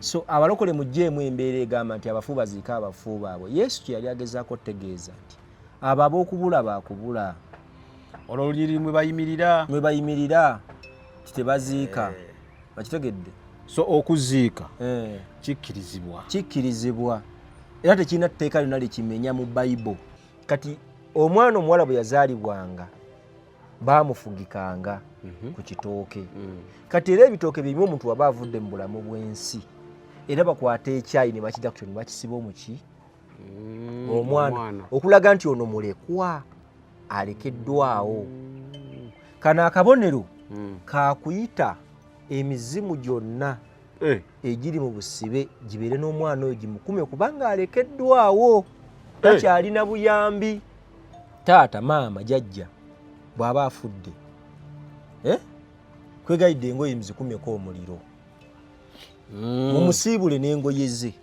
So abalokole mugyeemu embeera egamba nti abafu baziike abafu baabwe. Yesu kye yali agezaako otegeeza nti abo ab'okubula baakubula. Olwo olunyiriri mwe bayimirira, mwe bayimirira ti tebaziika. Bakitegedde? So okuziika kikkirizibwa. Kikkirizibwa, era tekirina tteeka lyonna likimenya mu Bayibo. Kati omwana omuwala bwe yazaalibwanga baamufugikanga ku kitooke. Kati era ebitooke birimu omuntu waba avudde mu bulamu bw'ensi, era bakwata ekyayi ne bakijja kutyo ne bakisiba omuki omwana, okulaga nti ono mulekwa, alekeddwawo. Kano akabonero kakuyita emizimu gyonna egiri mu busibe gibeere n'omwana oyo gimukume, kubanga alekeddwawo, takyalina buyambi. Taata, maama, jajja bw'aba afudde, kwegayidde engoye muzikumeko omuliro, mumusiibule n'engoye ze.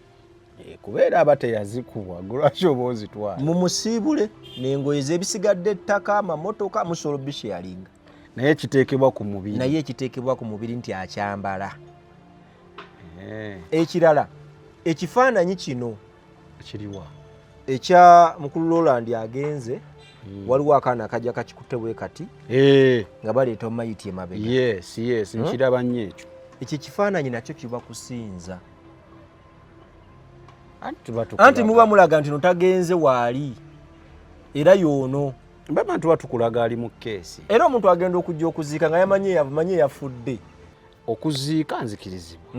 Kubeera aba teyazikubwa, lwaki oba ozitwala? Mumusiibule n'engoye ze, ebisigadde ettaka, amamotoka, musobola obisharinga. Naye kiteekebwa ku mubiri. Naye ekiteekebwa ku mubiri nti akyambala. Ekirala, ekifaananyi kino kiriwa? Ekya mukulu Roland agenze, waliwo akaana akajja kakikutte bwe kati nga baleeta omayiti emabega. Yes, nkiraba nnyo ekyo. Ekyo ekifaananyi nakyo kiba kusinza. Anti tuba tukulaga. Anti muba mulaga nti no tagenze, waali era yoono. Baba tuba tukulaga ali mu keesi. Era omuntu agenda okujja okuziika nga yamanyi yamanyi yafudde. Okuziika nzikirizibwa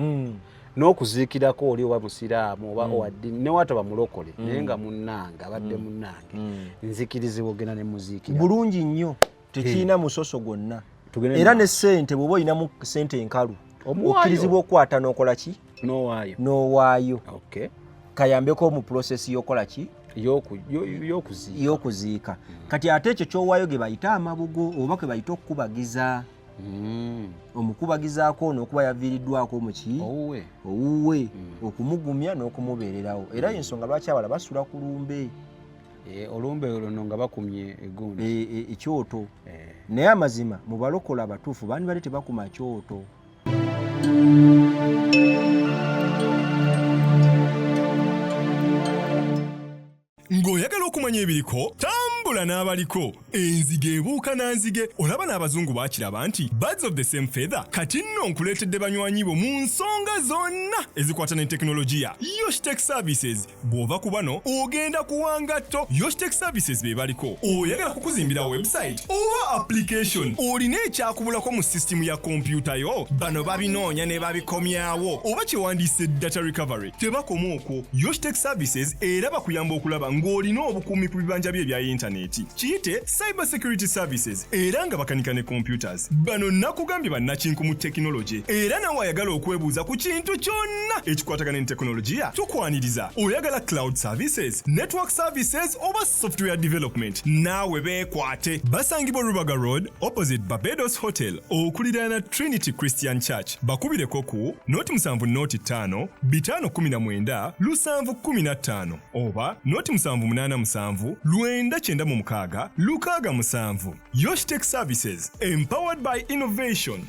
n'okuziikirako oli oba musiraamu oba owa ddiini, newataba mulokole, naye nga munnange abadde munnange, nzikirizibwa ogenda ne muziikira. Bulungi nnyo, tekirina musoso gwonna. Tugende Era mu ne sente, bw'oba olinamu sente enkalu, Omuwaayo. okkirizibwa okukwata n'okola ki? N'owaayo. N'owaayo. Kayambeko mu process y'okola ki? Y'okuziika. Y'okuziika. Kati ate ekyo ky'owaayo ge bayita amabugo, oba ke bayita okukubagiza. Omukubagizaako ono okuba yaviiriddwako muki? Owuwe. Owuwe, okumugumya n'okumubeererawo. Era ensonga lwaki abala basula ku lumbe. Olumbe luno nga bakumye egundi. Ekyoto. Naye amazima mu balokola abatuufu bandibadde tebakuma kyoto. Ng'oyagala okumanya ebiriko, tambula n'abaliko. Enzige ebuuka na nzige. Olaba n'abazungu baakiraba nti birds of the same feather. Kati nno nkuleetedde banywanyi bo mu nsonga zonna ezikwata ne tekinologiya, Yoshtech Services. Bw'ova ku bano ogenda kuwangatto. Yoshtech Services be baliko. Oyagala kukuzimbira website oba application, olina ekyakubulako mu sisitimu ya kompyuta yo, bano babinoonya ne babikomyawo, oba kyewandiise data recovery. Tebakoma okwo, Yoshtech Services era bakuyamba okulaba ng'olina obukuumi ku bibanja bye ebya yintaneti, kiyite cyber security services, era nga bakanika ne computers. Bano nakugambye bannakinku mu tekinologi, era nawe ayagala okwebuuza ku kintu kyonna ekikwatagana ne tekinologiya, tukwaniriza. Oyagala cloud services, network services oba software development, naawe beekwate. Basangibwa Rubaga Road, opposite Barbados Hotel, okuliraana Trinity Christian Church. Bakubireko ku 0 70 519 715 oba 0787 996 67. Yoshtech Services, empowered by innovation.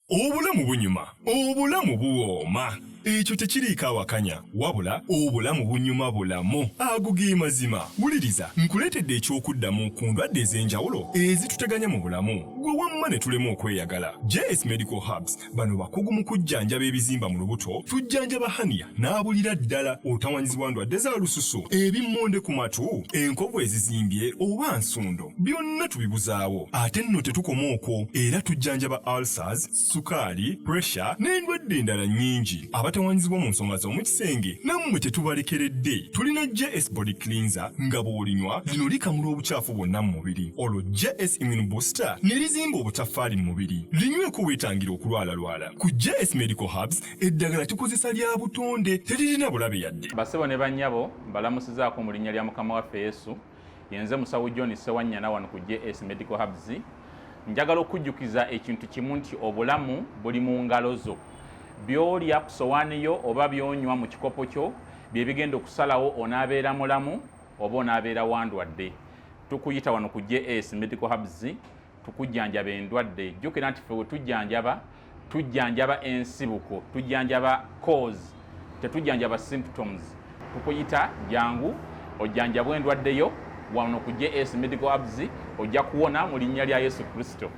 Obulamu bunyuma, obulamu buwooma, ekyo tekiriiko awakanya, wabula obulamu bunyuma bulamu. Ago ge mazima. Wuliriza, nkuleetedde ekyokuddamu ku ndwadde ez'enjawulo ezituteganya mu bulamu, gwe wamma ne tulema okweyagala. JS Medical Hubs, bano bakugu mu kujjanjaba ebizimba mu lubuto. Tujjanjaba hernia n'abulira ddala, otawanyizibwa ndwadde za lususu, ebimmonde ku matu, enkovu ezizimbye oba nsundo, byonna tubibuzaawo. Ate nno tetukoma okwo, era tujjanjaba ulcers, sukaali, pressure n'endwadde endala nnyingi. Abatawanyizibwa mu nsonga z'omu kisenge nammwe tetubalekeredde. Tulina JS Body Cleanser, nga bw'olinywa lino likamula obukyafu bwonna mu mubiri, olwo JS Immune Booster ne lizimba obutaffaali mu mubiri. Linyweko weetangira okulwalalwala. Ku JS Medical Hubs eddagala tukozesa lya butonde, teririna bulabe yadde. Basebo ne bannyabo, mbalamusizaako mu linnya lya Mukama waffe Yesu. Yenze musawo John Sewanyana wano ku JS Medical Hubs. Njagala okujjukiza ekintu kimu nti obulamu buli mu ngalo zo. By'olya ku sowaani yo oba by'onywa mu kikopo kyo bye bigenda okusalawo onaabeera mulamu oba onaabeera wandwadde. Tukuyita wano ku JS Medical Hubs. Tukujjanjaba endwadde. Jjukira nti ffe we tujjanjaba, tujjanjaba ensibuko, tujjanjaba cause, tetujjanjaba symptoms. Tukuyita, jangu ojjanjabwa endwadde yo wano ku JS Medical Herbs, ojja kuwona mu linnya lya Yesu Kristo.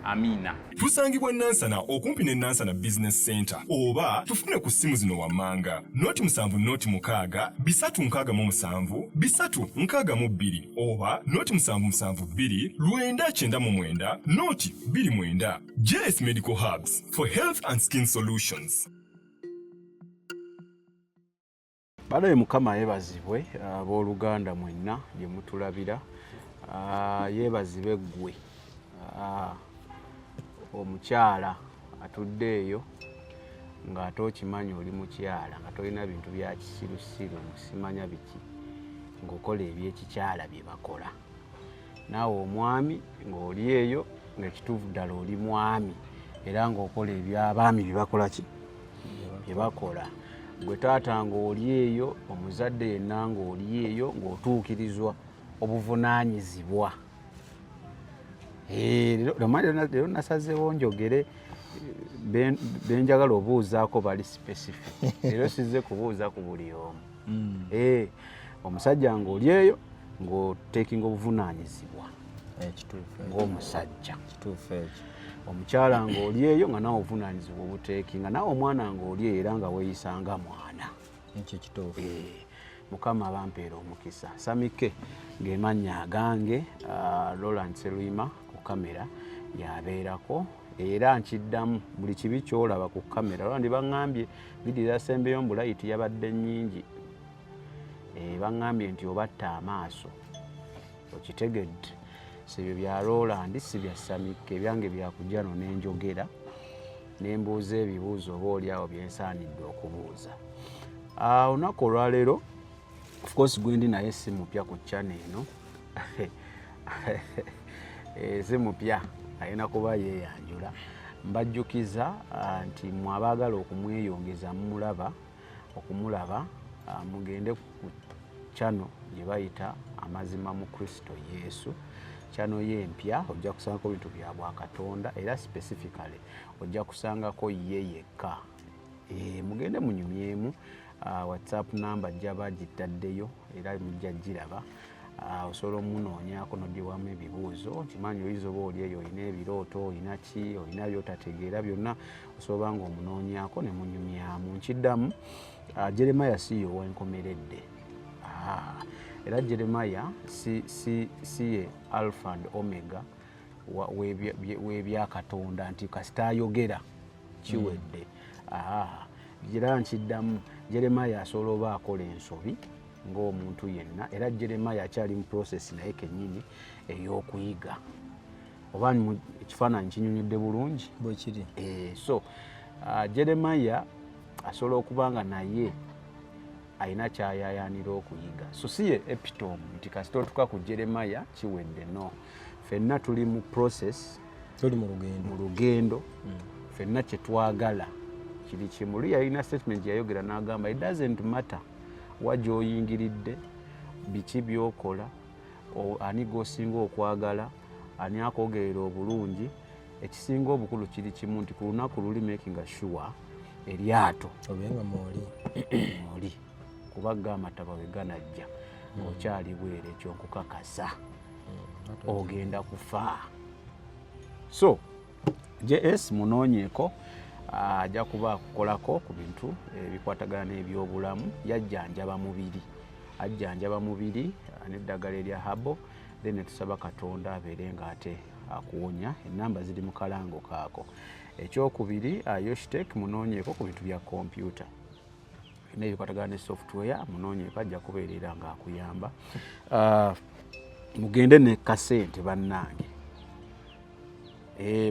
Amiina. Tusangibwa Nansana, okumpi ne Nansana Business Center, oba tufune ku ssimu zino wammanga: 0 7 0 6 367 362 oba 0 7 7 2 999 0 29. JS Medical Herbs, for health and skin solutions. Banaye, Mukama yeebazibwe. Abooluganda mwenna gye mutulabira, yeebazibwe ggwe omukyala atudde eyo ng'ate okimanyi oli mukyala, nga tolina bintu bya kisirusiru, simanya biki, ng'okola ebyekikyala bye bakola. Naawe omwami ng'oli eyo, ng'ekituufu ddala oli mwami era ng'okola ebyabaami bye bakola, ki bye bakola. Gwe taata ng'oli eyo, omuzadde yenna ng'oli eyo, ng'otuukirizwa obuvunaanyizibwa. Leero nasazeewo njogere benjagala obuuzaako bali specific. Leero sizze kubuuza ku buli omu. Omusajja ng'oli eyo ng'oteekinga obuvunaanyizibwa ng'omusajja, Kituufu ekyo. omukyala ng'oli eyo nga nawe obuvunaanyizibwa obuteekinga, nawe omwana ng'oli eyo era nga weeyisanga mwana. Ekyo kituufu. Mukama abampeera omukisa. Samike ng'emannya agange, Roland Serwima ku kamera yabeerako, era nkiddamu, buli kibi kyolaba ku kamera, Roland baŋŋambye vidiyo yasembeyo mbu light yabadde nnyingi. Baŋŋambye nti obatta amaaso, okitegedde? Si byo bya Roland, si bya Samike, ebyange byakujja no nenjogera nembuuza ebibuuzo oba oli awo byensaanidde okubuuza. Olunaku olwaleero, of course, gwendi naye si mupya ku channel eno. Si mupya, alina kuba yeeyanjula. Mbajjukiza nti mwe abaagala okumweyongeza mumulaba, okumulaba, mugende ku channel gye bayita Amazima mu Kristo Yesu. Channel ye empya, ojja kusangako bintu bya bwakatonda, era specifically ojja kusangako ye yekka. Mugende munyumyemu. WhatsApp number jaba gitaddeyo era mujja giraba. Osobola omunoonyaako nogyewamu ebibuuzo. Nkimanyi oyinza oba oli eyo olina ebirooto, olina ki, olina byotategeera byonna, osobola nga omunoonyaako ne munyumyamu. Nkiddamu, Jeremaya si ye owenkomeredde. Era Jeremaya si ye alpha and omega w'ebyakatonda nti kasita ayogera kiwedde. Era nkiddamu, Jeremaya asobola oba akola ensobi ng'omuntu yenna, era Jeremaya akyali mu process naye kennyini ey'okuyiga. Oba ekifaananyi kinyonyodde bulungi? Bwekiri. So Jeremaya asobola okuba nga naye alina kyayayanira okuyiga, so si ye epitome nti kasita otuka ku Jeremaya kiwedde. No, ffenna tuli mu process. Tuli mu lugendo. Mu lugendo. Ffenna kyetwagala kiri kimu. Luli yalina statement yayogera n'agamba, it doesn't matter wa gy'oyingiridde, biki by'okola, ani gw'osinga okwagala, ani akwogerera obulungi, ekisinga obukulu kiri kimu nti ku lunaku luli making sure eryato obenga mwoli. Oli kuba ga amataba we ganajja ng'okyali bwere, ekyo nkukakasa ogenda kufa. So JS munoonyeeko, ajja kuba akukolako ku bintu ebikwatagana n'ebyobulamu. Yajjanjaba mubiri, ajjanjaba mubiri n'eddagala erya herbal. Then netusaba Katonda abeere ng'ate akuwonya. Enamba ziri mu kalango kaako. Ekyokubiri, Yoshitek, munoonyeeko ku bintu bya kompyuta n'ebikwatagana ne software. Munoonyeeko, ajja kubeerera ng'akuyamba. Mugende ne kasente bannange.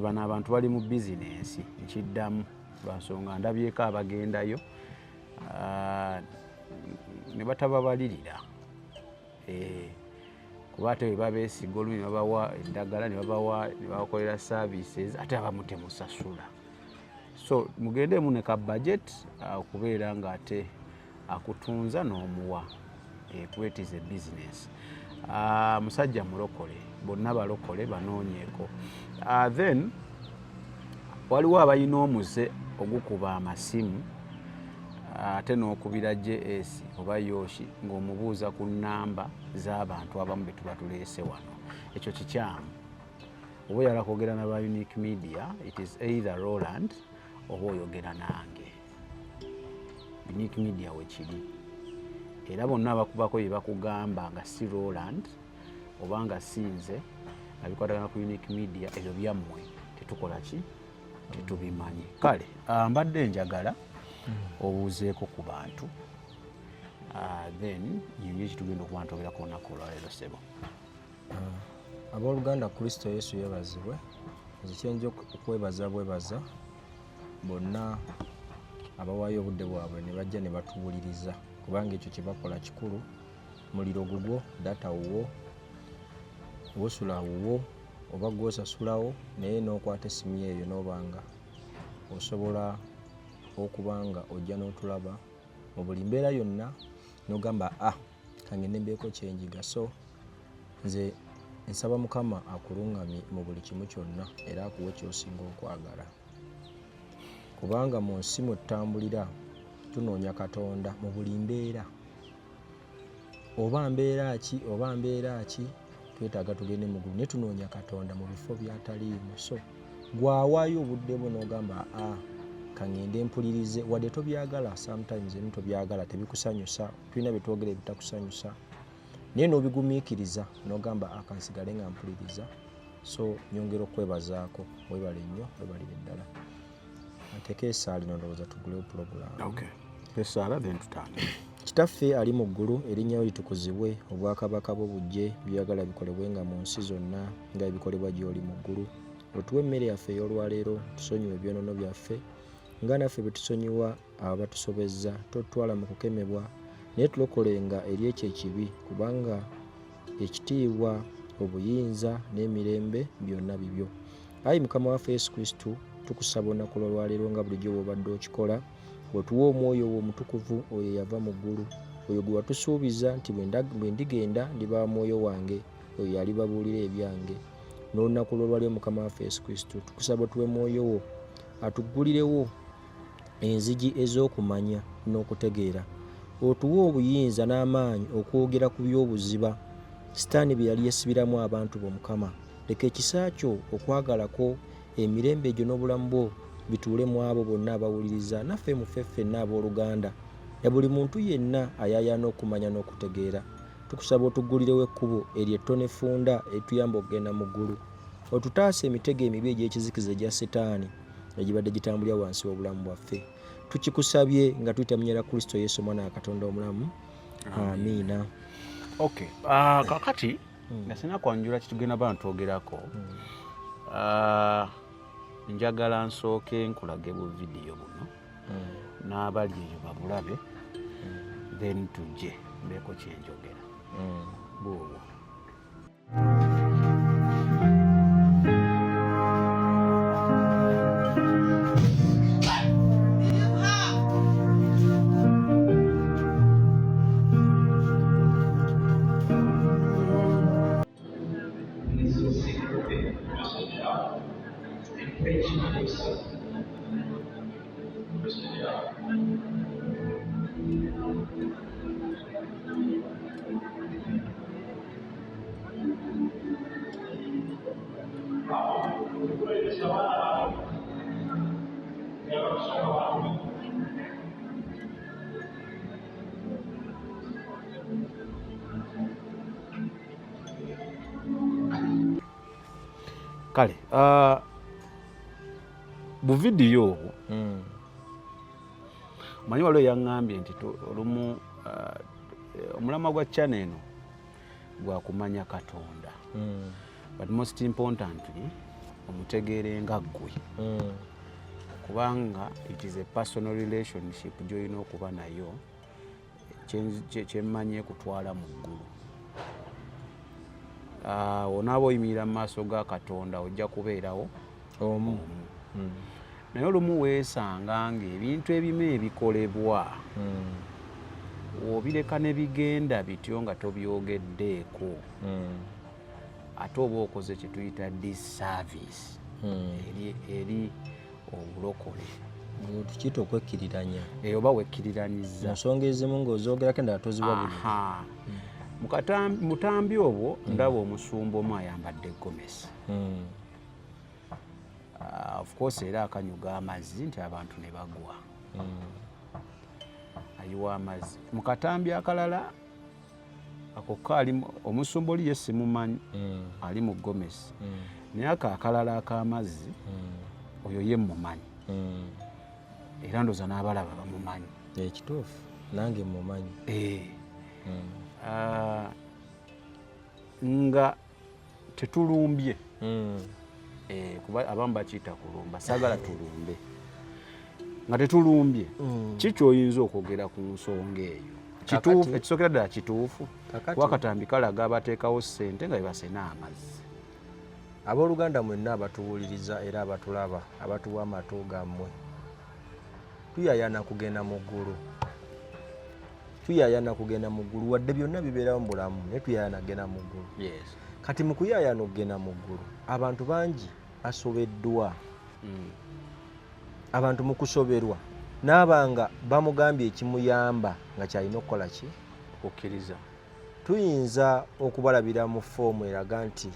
Bano abantu bali mu bizinensi. Nkiddamu lwansonga ndabyeko abagendayo ne batababalirira. Kuba ate bwe babeesiga olumi ne babawa eddagala ne babawa ne babakolera services, ate abamu temusasula. So mugendemu ne ka budget, okubeera ng'ate akutunza n'omuwa, kuba it is a business. Musajja mulokole, bonna balokole banoonyeeko. Then waliwo abalina omuze ogukuba amasimu ate n'okubira JS oba Yoshi ng'omubuuza ku nnamba z'abantu abamu be tuba tuleese wano. Ekyo kikyamu. Oba oyagala kwogera na ba Unique Media, it is either Roland oba oyogera nange. Unique Media wekiri, era bonna abakubako bye bakugamba nga si Roland oba nga si nze nga bikwatagana ku Unique Media, ebyo byammwe, tetukola ki, tetubimanyi. Kale mbadde njagala obuuzeeko ku bantu, then nyumye kitugenda okuba ntwogerako olunaku olwaleero, ssebo. Abooluganda, Kristo Yesu yeebazibwe. Nze kyenja okwebaza bwebaza bonna abawaayo obudde bwabwe ne bajja ne batuwuliriza, kubanga ekyo kye bakola kikulu. Muliro gugwo, data wuwo, wosula wuwo oba gwosasulawo, naye n'okwata essimu eyo n'obanga osobola okuba nga ojja n'otulaba mu buli mbeera yonna n'ogamba, "Ah, kangende mbeeko kyenjiga." So nze nsaba Mukama akuluŋŋamye mu buli kimu kyonna era akuwe ky'osinga okwagala, kubanga mu nsi mwe tutambulira tunoonya Katonda mu buli mbeera, oba mbeera ki, oba mbeera ki, twetaaga tugende mu ggulu, naye tunoonya Katonda mu bifo by'ataliimu. So gwawaayo obudde bwo n'ogamba, "A, kaŋŋende mpulirize," wadde tobyagala, sometimes ebimu tobyagala, tebikusanyusa, tulina bye twogera ebitakusanyusa, naye n'obigumiikiriza n'ogamba, "A, kansigale nga mpuliriza." So nyongera okwebazaako, webale nnyo, webalire ddala. Nteeka esaala eno, ndowooza tugulewo pulogulaamu. Okay. Esaala, then tutandike. Kitaffe ali mu ggulu, erinnya lyo litukuzibwe, obwakabaka bwo bujje, by'oyagala bikolebwenga mu nsi zonna nga ebikolebwa gy'oli mu ggulu. Otuwe emmere yaffe ey'olwaleero, tusonyiwe ebyonoono byaffe nga naffe bwe tusonyiwa abatusobezza. Totutwala mu kukemebwa, naye tulokolenga eri ekyo ekibi, kubanga ekitiibwa, obuyinza n'emirembe byonna bibyo. Ayi Mukama waffe Yesu Kristo, tukusaba olunaku lw'olwaleero nga bulijjo bw'obadde okikola, otuwe Omwoyo wo Omutukuvu, oyo eyava mu ggulu, oyo gwe watusuubiza nti, "Bwe ndigenda ndibawa Mwoyo wange, oyo yalibabuulira ebyange." N'olunaku lw'olwaleero, Mukama waffe Yesu Kristo, tukusaba otuwe Mwoyo wo atuggulirewo enzigi ez'okumanya n'okutegeera, otuwe obuyinza n'amaanyi okwogera ku by'obuziba Sitaani bye yali yesibiramu abantu bo. Mukama, leka ekisa kyo, okwagala kwo, emirembe egyo n'obulamu bwo bituule mu abo bonna abawuliriza naffe, mufe ffenna abooluganda na buli muntu yenna ayaayaana okumanya n'okutegeera. Tukusaba otuggulirewo ekkubo eryo ettono effunda erituyamba okugenda mu ggulu, otutaasa emitego emibi egy'ekizikiza egya Sitaani egibadde gitambulira wansi w'obulamu bwaffe. Tukikusabye nga tuyita mu linnya lya Kristo Yesu, Omwana wa Katonda omulamu. Amiina. Okay. Kakati nga sina kwanjula kitugenda ba ntwogerako, njagala nsooke nkulage bu vidiyo buno n'abali eyo babulabe, then tujje mbeeko kyenjogera. Buubwo. Kale, buvidiyo obwo, omanyi waliwo yaŋŋambye nti olumu omulamwa gwa channel eno gwakumanya Katonda, but most importantly omutegeere nga ggwe, kubanga it is a personal relationship gy'olina okuba nayo. Kyemmanyi ekutwala mu ggulu. Onaaba oyimirira mu maaso ga Katonda, ojja kubeerawo omu. Naye olumu weesanga ng'ebintu ebimu ebikolebwa W'obireka ne bigenda bityo nga tobyogeddeeko, ate oba okoze kye tuyita disservice eri obulokole. Tukiyita okwekkiriranya. Oba wekkiriranyizza mu nsonga ezimu ng'ozoogerako endala toziwa buli. Mutambi obwo ndaba omusumba omu ayambadde gomesi. Of course era akanyuga amazzi nti abantu ne bagwa. Ayiwa amazzi. Mu katambi akalala ako kaali omusumba oli ye simumanyi, ali mu gomesi, naye ako akalala ak'amazzi oyo ye mumanyi, era ndowooza n'abalaba bamumanyi. Ekituufu nange mumanyi. Nga tetulumbye, kuba abamu bakiyita kulumba, saagala tulumbe. Nga tetulumbye, ki kyoyinza okwogera ku nsonga eyo? Kituufu, ekisookera ddala kituufu, kuba akatambi kalaga abateekawo ssente nga bebasena amazzi. Abooluganda mwenna abatuwuliriza era abatulaba, abatuwa amatu gammwe, tuyayana kugenda mu ggulu, tuyayana kugenda mu ggulu, wadde byonna bibeerawo mu bulamu, naye tuyayana kugenda mu ggulu. Kati mu kuyayana okugenda mu ggulu, abantu bangi basobeddwa. Abantu mu kusoberwa n'aba nga bamugambye ekimuyamba nga kyalina okukola ki? Okukkiriza. Tuyinza okubalabira mu foomu eraga nti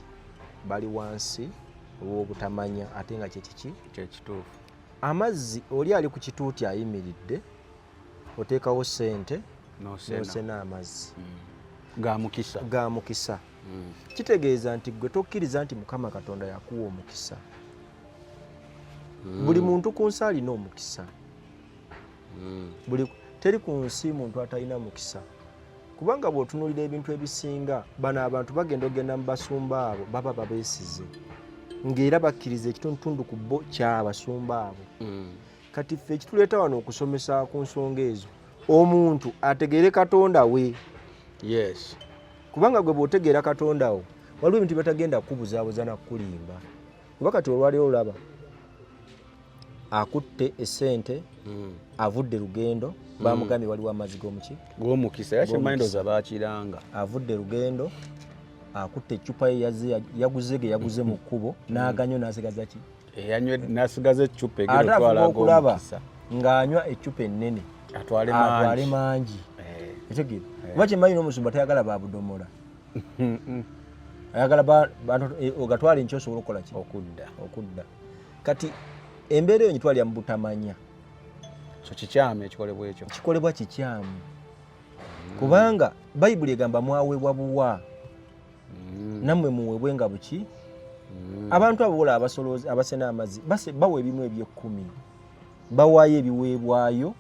bali wansi olw'obutamanya, ate nga kyekiki? Kyekituufu. Amazzi, oli ali ku kituuti ayimiridde, oteekawo ssente n'osena amazzi. Ga mukisa. Ga mukisa. Kitegeeza nti gwe tokkiriza nti Mukama Katonda yakuwa omukisa. Buli muntu ku nsi alina omukisa. Teri ku nsi muntu atalina mukisa, kubanga bw'otunuulira ebintu ebisinga, bano abantu bagenda ogenda mu basumba abo baba babeesize ng'era bakkiriza ekitundutundu ku bo kyabasumba abo. Kati ffe ekituleeta wano okusomesa ku nsonga ezo, omuntu ategeere Katonda we. Kubanga gwe bw'otegeera Katonda wo, waliwo ebintu byatagenda kukubuzaabuza na kukulimba. Kuba kati olwaleero olaba akutte essente, avudde lugendo, bamugambye waliwo amazzi g'omuki? G'omukisa. Era kyemmanyi ndowooza baakiranga. Avudde lugendo, akutte eccupa ye yaguze ge yaguze mu kkubo, n'aganywa n'asigaza ki? N'asigaza eccupa egenda otwala afuba okulaba ag'omukisa. Ng'anywa eccupa ennene atwale atwale mangi. Mangi. Otegeera? Kuba kyemmanyi n'omusumba tayagala babudomola, ayagala ogatwale nkyo osobola okukola ki? Okudda. Okudda. Kati embeera eyo ngitwalira mu butamanya. So kikyamu ekikolebwa ekyo? Kikolebwa kikyamu, kubanga Bayibuli egamba mwaweebwa buwa, nammwe muweebwe nga buki. Abantu abo bola abasolooza abasena amazzi bawa ebimu eby'ekkumi, bawaayo ebiweebwayo,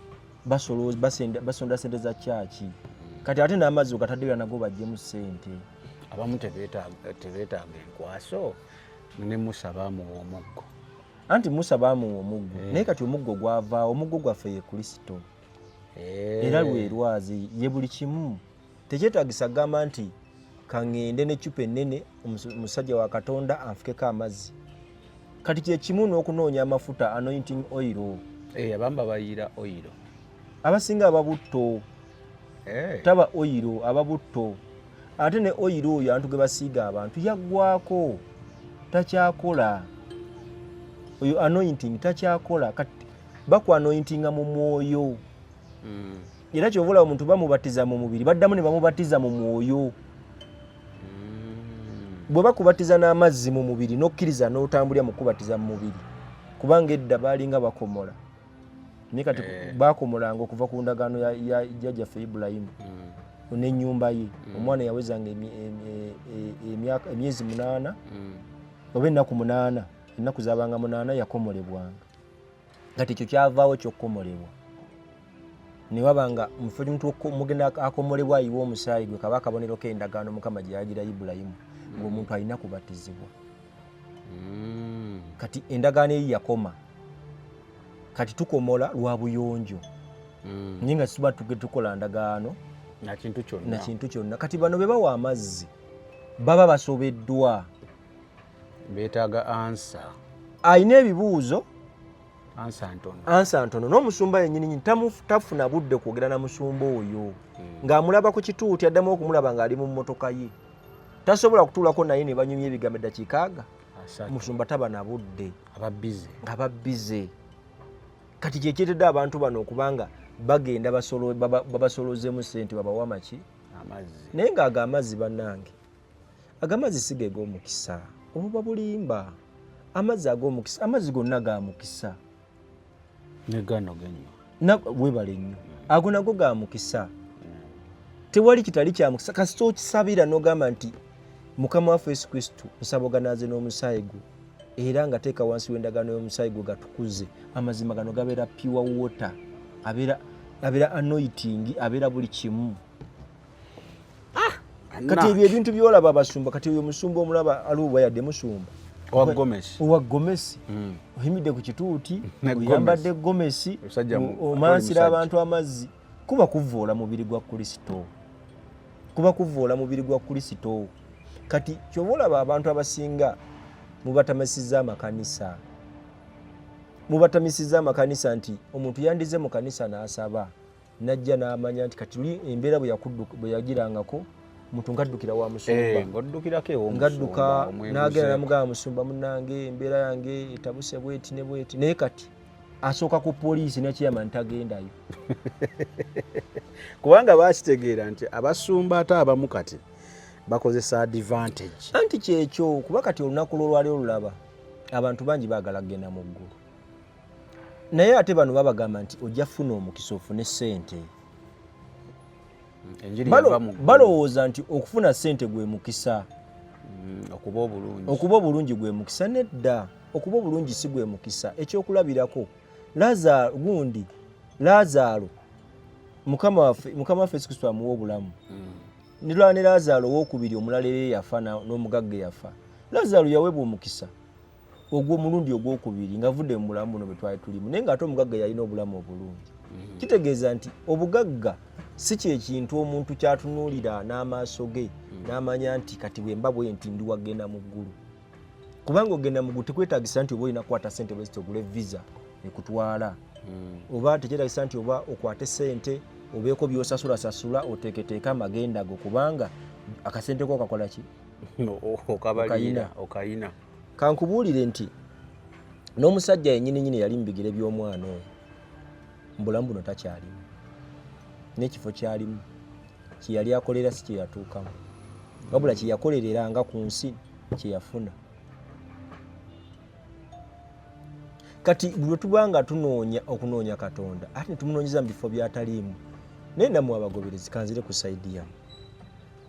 basonda sente za kyaki. Kati ate n'amazzi ogatadde nago baggyemu ssente. Abamu tebeetaaga enkwaso, ne Musa baamuwa omuggo. Anti Musa baamuwa omuggo, naye kati omuggo gwavaawo. Omuggo gwaffe ye Kristo, era lwe lwazi, ye buli kimu. Tekyetaagisa kugamba nti kaŋŋende n'eccupa ennene omusajja wa Katonda anfukeko amazzi. Kati kyekimu n'okunoonya amafuta, anointing oil. Abamu babayiira oyiro. Abasinga ababutto. Taba oyiro, ababutto. Ate ne oyiro oyo abantu gwe basiiga abantu yaggwako, takyakola. Oyo anointing takyakola. Kati baku anointinga mu mwoyo. Era kyova olaba omuntu bamubatiza mu mubiri, baddamu ne bamubatiza mu mwoyo. Bwe bakubatiza n'amazzi mu mubiri n'okkiriza n'otambulira mu kubatiza mu mubiri, kubanga edda baalinga bakomola, naye kati bakomolanga okuva ku ndagaano ya jjajjaffe Ibulayimu n'ennyumba ye. Omwana yawezanga emyezi 8 oba ennaku 8, ennaku zabanga 8, yakomolebwanga. Kati ekyo kyavaawo kyokkomolebwa, ne waba nga mufe mugenda akomolebwa ayiwa omusaayi gwe kaba akabonero k'endagaano Mukama gye yagira Ibulayimu, ng'omuntu alina kubatizibwa. Kati endagaano eyi yakoma, kati tukomola lwa buyonjo, naye nga tuba tukola ndagaano na kintu kyonna. Na kintu kyonna. Kati bano be bawa amazzi baba basobeddwa. Beetaaga answer. Alina ebibuuzo. Ansa ntono. N'omusumba yennyini nyini tafuna budde kwogera na musumba oyo. Ng'amulaba ku kituuti, addamu okumulaba ng'ali mu mmotoka ye. Tasobola kutuulako naye ne banyumya ebigambo eddakiika aga. Omusumba taba na budde. Aba bize. Kati kye kireetedde abantu bano okubanga bagenda babasolozeemu ssente babawe amaki? Amazzi. Naye ng'ago amazzi bannange, ago amazzi si ge g'omukisa, obuba bulimba. Amazzi ag'omukisa, amazzi gonna ga mukisa. Ne gano genywa. Weebale nnyo. Ago nago ga mukisa. Tewali kitali kya mukisa, kasita okisabira n'ogamba nti Mukama waffe Yesu Kristo nsaba oganaaze n'omusaayi gwo, era nga teeka wansi w'endagaano y'omusaayi gwo gatukuze. Amazima gano gabeera pure water, abeera anointing, abeera buli kimu. Kati ebyo ebintu by'olaba abasumba, kati oyo omusumba omulaba aliwo yadde musumba. Owa gomesi. Owa gomesi. Oyimidde ku kituuti, Ne gomesi. oyambadde gomesi, Omusajja omansira atali abantu amazzi. Kuba kuvvoola mubiri gwa Kristo. Kuba kuvvoola mubiri gwa Kristo. Kati ky'oba olaba abantu abasinga mubatamisiza amakanisa. Mubatamisiza amakanisa nti omuntu yandize mu kanisa n'asaba, n'ajja n'amanya nti kati luli embeera bwe yagirangako, omuntu ng'addukira wa musumba. Ng'oddukirako ew'omusumba, Ng'adduka, omwebuzeeko. n'agenda n'amugamba, musumba munnange, embeera yange etabuse bweti ne bweti. Naye kati asooka ku poliisi n'ekiyama ntagendayo. Kubanga baakitegeera nti abasumba ate abamu kati bakozesa advantage. Anti kyekyo, kuba kati olunaku lw'olwaleero olulaba abantu bangi baagala kugenda mu ggulu. Naye ate bano babagamba nti ojja kufuna omukisa ofune ssente. Enjiri yava mu ggulu. Balowooza nti okufuna ssente gwe mukisa. Okuba obulungi. Okuba obulungi gwe mukisa, nedda. Okuba obulungi si gwe mukisa. Ekyokulabirako, Lazaro gundi, Lazaro, Mukama waffe Yesu Kristo amuwa obulamu. Nilwa ne Lazaro owokubiri omulala era eyafa n'omugagga eyafa. Lazaro yaweebwa omukisa ogw'omulundi ogwokubiri ng'avudde mu bulamu buno bwe twali tulimu, naye ng'ate omugagga yalina obulamu obulungi. Kitegeeza nti obugagga si kye kintu omuntu ky'atunuulira n'amaaso ge n'amanya nti kati bwe mba bwe nti ndi wagenda mu ggulu. Kubanga ogenda mu ggulu tekwetaagisa nti oba olina kukwata ssente bwe ziti ogule visa ekutwala. Oba tekyetaagisa nti oba okwate ssente obeeko by'osasulasasula oteeketeeke amagenda go, kubanga akasente ko kakola ki? Okabalira, okayina. Kankubuulire nti n'omusajja yennyini nnyini yali mu bigere by'omwana oyo mu bulamu buno takyalimu, n'ekifo ky'alimu kye yali akolera si kye yatuukamu, wabula kye yakolerera nga ku nsi kye yafuna. Kati bwe tuba nga tunoonya okunoonya Katonda ate ne tumunoonyeza mu bifo by'ataliimu, naye nammwe abagoberezi kanzire ku sayidi yammwe.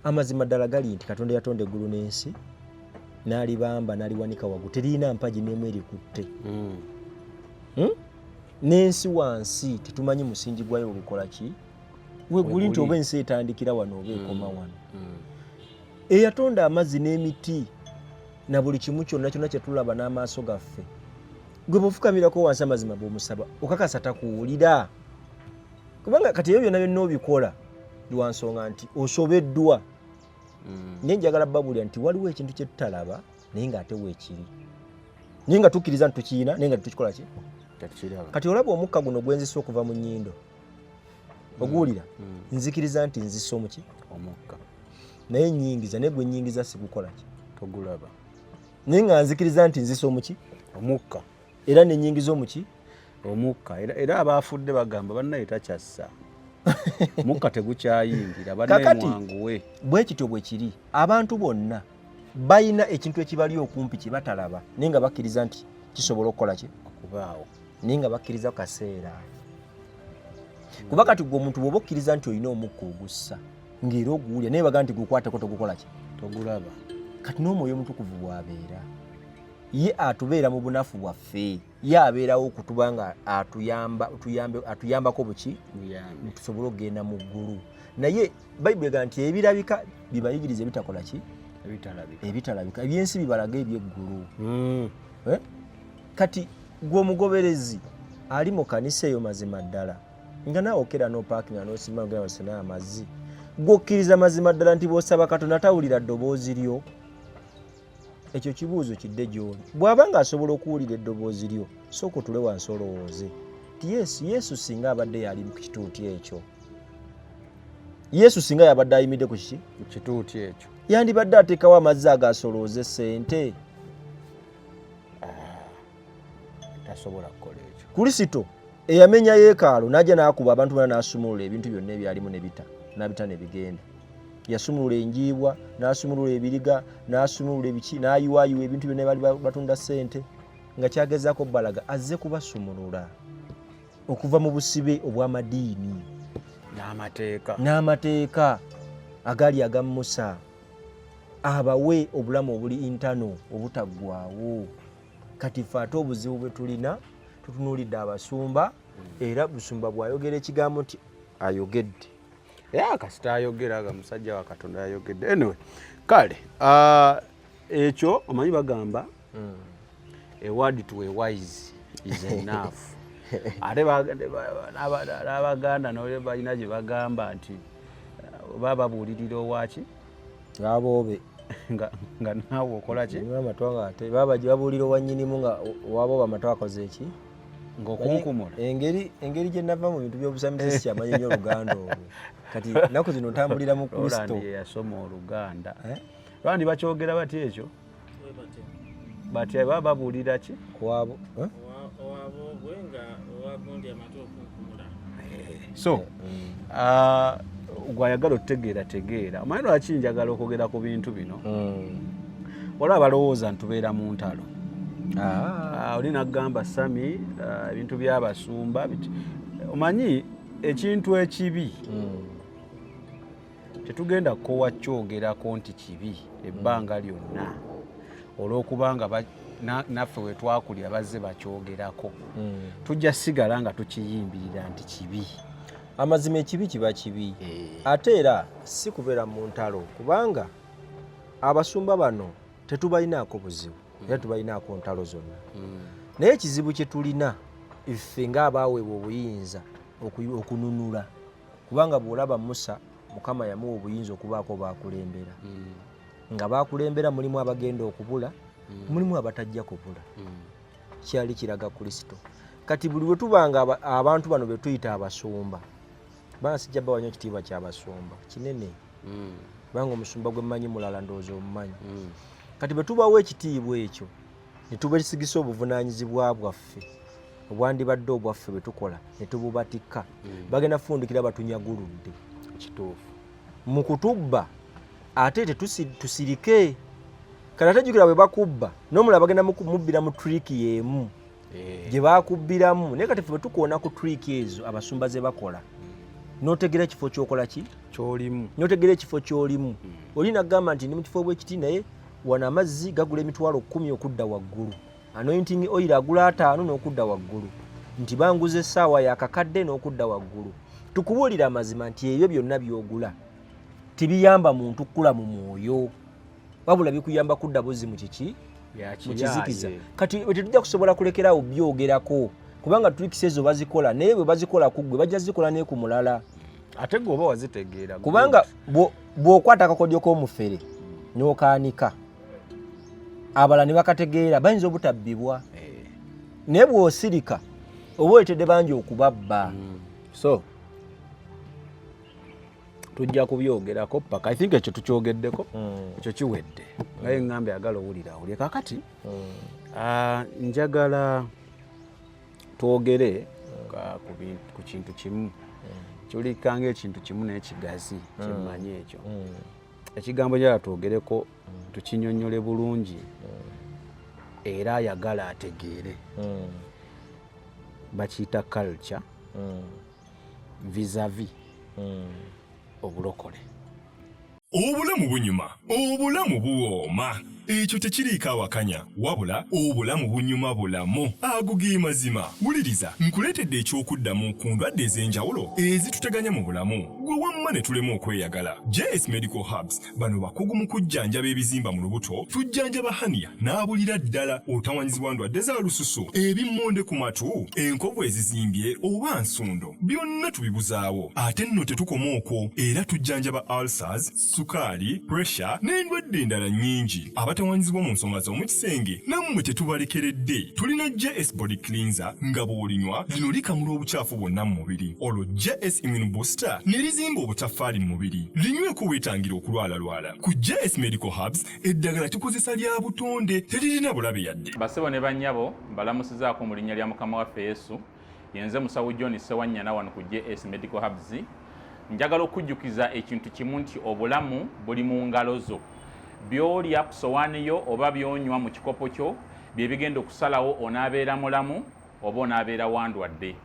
Amazima ddala gali nti Katonda yatonda eggulu n'ensi n'alibamba n'aliwanika waggulu, teririna mpagi n'emu erikutte. N'ensi wansi tetumanyi musingi gwayo wegukola ki, weguli nti oba ensi etandikira wano oba ekoma wano. Eyatonda amazzi n'emiti na buli kimu kyonna kyonna kye tulaba n'amaaso gaffe, gwe bw'ofukamirako wansi amazima bw'omusaba okakasa takuwulira, kubanga kati ebyo byonna byonna obikola lwa nsonga nti osobeddwa. Naye njagala babuulira nti waliwo ekintu kye tutalaba naye ng'ate weekiri, naye nga tukkiriza nti tukiyina naye nga tetukikola ki. Tetukiraba. Kati olaba omukka guno gwe nzisa okuva mu nnyindo, oguwulira? Nzikiriza nti nzisa omuki? Omukka. Naye nnyingiza, naye gwe nnyingiza sigukola ki? Togulaba. Naye nga nzikiriza nti nzisa omuki? Omukka. Era ne nnyingiza omuki? Omukka. Era abaafudde bagamba bannaye takyassa. Mukka tegukyayingira, bannaye Kakati, mwanguwe. bwe kityo bwe kiri, abantu bonna balina ekintu ekibali okumpi kye batalaba, naye nga bakkiriza nti kisobola okukola ki? Okubaawo. Naye nga bakkiriza kaseera. Kuba kati gwe omuntu bw'oba okkiriza nti olina omukka ogussa, ng'era oguwulira, naye bagamba nti gukwateko togukola ki? Togulaba. Kati n'omwoyo omutukuvu bw'abeera, ye atubeera mu bunafu bwaffe, ye abeerawo okutuba nga atuyambako buki? Buyambi. Tusobole okugenda mu ggulu. Naye Bayibuli egamba nti ebirabika bibayigirize ebitakola ki? Ebitalabika. Ebitalabika. Ebyensi bibalaga eby'eggulu. Kati gwe omugoberezi ali mu kanisa eyo mazima ddala, nga naawe okera n'opaakinga n'osima ogenda osena amazzi, gw'okkiriza mazima ddala nti bw'osaba Katonda tawulira ddoboozi lyo? Ekyo kibuuzo kidde gy'oli. Bw'aba ng'asobola okuwulira eddoboozi lyo, sooka otule wansi olowooze nti Yesu, Yesu singa abadde yali ku kituuti ekyo, Yesu singa yabadde ayimidde ku kiki? Ku kituuti ekyo. Yandibadde ateekawo amazzi ago asolooze ssente. Ah, tasobola kukola ekyo. Kulisito eyamenya yeekaalo n'ajja n'akuba abantu bana n'asumulula ebintu byonna ebyalimu ne bita n'abita ne bigenda. Yasumulula enjiibwa, n'asumulula ebiriga, n'asumulula ebiki, n'ayiwaayiwa ebintu byonna baali batunda ssente nga kyagezaako balaga azze kubasumulula okuva mu busibe obw'amadiini n'amateeka n'amateeka agaali aga Musa abawe obulamu obuli intano obutaggwawo. Kati ffe ate obuzibu bwe tulina tutunuulidde abasumba era busumba bw'ayogera ekigambo nti ayogedde ya kasita ayogera nga musajja wa Katonda yayogedde. Anyway, kale uh, ekyo omanyi bagamba mm. a word to a wise is enough ate n'abaganda nole balina gye bagamba nti uh, baba babuulirira owaki aboobe nga, nga naawe okola ki amatu nga ate baba babuulira owa nnyinimu nga owaboobe amatu akoze eki ng'okunkumula engeri engeri gye nava mu bintu by'obusamize sikyamanyi nnyo oluganda olwo kati ennaku zino ntambulira mu kristo yeyasoma oluganda eh? Bandi bakyogera batya ekyo batya baba babuulira ki kwabo eh? so mm. ah, gwayagala otutegeera tegeera omanyi lwaki njagala okwogera ku bintu bino mm. waliwo abalowooza ntubeera mu ntalo ah. Ah, oli nagamba sami ah, ebintu byabasumba omanyi ekintu ekibi mm. tetugenda kukowa kyogerako nti kibi ebbanga lyonna olw'okubanga naffe we twakulira bazze bakyogerako tujja sigala nga tukiyimbirira nti kibi amazima ekibi kiba kibi eh. Ate era si kubeera mu ntalo kubanga abasumba bano tetubalinaako buzibu era tubalinaako ntalo zonna mm. Naye ekizibu kye tulina ffe ng'abaaweebwa obuyinza okununula kubanga bw'olaba Musa Mukama yamuwa obuyinza okubaako baakulembera mm. Nga baakulembera mulimu abagenda okubula mm. Mulimu abatajja kubula mm. Kyali kiraga Kristo. Kati buli lwe tubanga abantu bano be tuyita abasumba banga sijja bawa nnyo ekitiibwa ky'abasumba kinene kubanga omusumba gwe mmanyi mulala ndowooza omumanyi Kati bwe tubawa ekitiibwa ekyo ne tubesigisa obuvunaanyizibwa bwaffe obwandibadde obwaffe bwe tukola ne tububatikka bagenda fundikira batunyaguludde kituufu mu kutubba ate tusirike kati ate jjukira bwe bakubba n'omulala bagenda mubbira mu trick y'emu eh. Gye bakubbiramu naye kati ffe bwe tukoona ku trick ezo abasumba ze bakola n'otegera ekifo ky'okola ki ky'olimu n'otegera ekifo ky'olimu mm. Oli nagamba nti ndi mu kifo bwekiti naye wano amazzi gagula 100,000 okudda waggulu anointing oil agula 50 n'okudda waggulu nti banguza essaawa yakakadde n'okudda waggulu tukubuulira amazima nti ebyo byonna by'ogula tebiyamba muntu kukula mu mwoyo wabula bikuyamba kudda buzzi mu kiki mu kizikiza kati tetujja kusobola kulekerawo byogerako kubanga tricks ezo bazikola naye bwe bazikola ku ggwe bajja zikola ne ku mulala ate gwe oba wazitegeera kubanga bw'okwata akakodyo k'omufere n'okaanika abalala ne bakategeera bayinza obutabbibwa eh. Naye bw'osirika oba oletedde bangi okubabba mm. So tujja kubyogerako paka I think ekyo tukyogeddeko mm. Ekyo kiwedde naye mm. Ŋŋambe agala owulira awulire kakati mm. Njagala twogere ku kintu kimu kiwulikika ng'ekintu kimu n'ekigazi kyemmanyi ekyo ekigambo njagala twogereko tukinyonnyole bulungi era ayagala ategeere bakiyita culture vis-a-vis obulokole. Obulamu bunyuma, obulamu buwooma. Ekyo tekiriiko awakanya, wabula obulamu bunyuma bulamu. Ago ge mazima. Wuliriza, nkuleetedde eky'okuddamu ku ndwadde ez'enjawulo ezituteganya mu bulamu. Gwe wamma ne tulema okweyagala. JS Medical Herbs bano bakugu mu kujjanjaba ebizimba mu lubuto, tujjanjaba hernia n'abulira ddala, otawanyizibwa ndwadde za lususu, ebimmonde ku matu, enkovu ezizimbye oba nsundo, byonna tubibuzaawo. Ate nno tetukoma okwo, era tujjanjaba ulcers, sukaali, pressure n'endwadde endala nnyingi. abatawanyizibwa mu nsonga z'omu kisenge nammwe tetubalekeredde. Tulina JS Body Cleanser nga bw'olinywa lino likamula obukyafu bwonna mu mubiri, olwo JS Immune Booster ne lizimba obutaffaali mu mubiri. Linyweko weetangira okulwalalwala. Ku JS Medical Herbs eddagala tukozesa lya butonde, teririna bulabe yadde. Basebo ne bannyabo mbalamusizaako mu linnya lya Mukama waffe Yesu. Yenze musawo John Ssewanyana wano ku JS Medical Herbs. Njagala okujjukiza ekintu kimu nti obulamu buli mu ngalo zo. By'olya ku sowaani yo oba by'onywa mu kikopo kyo bye bigenda okusalawo onaabeera mulamu oba onaabeera wandwadde.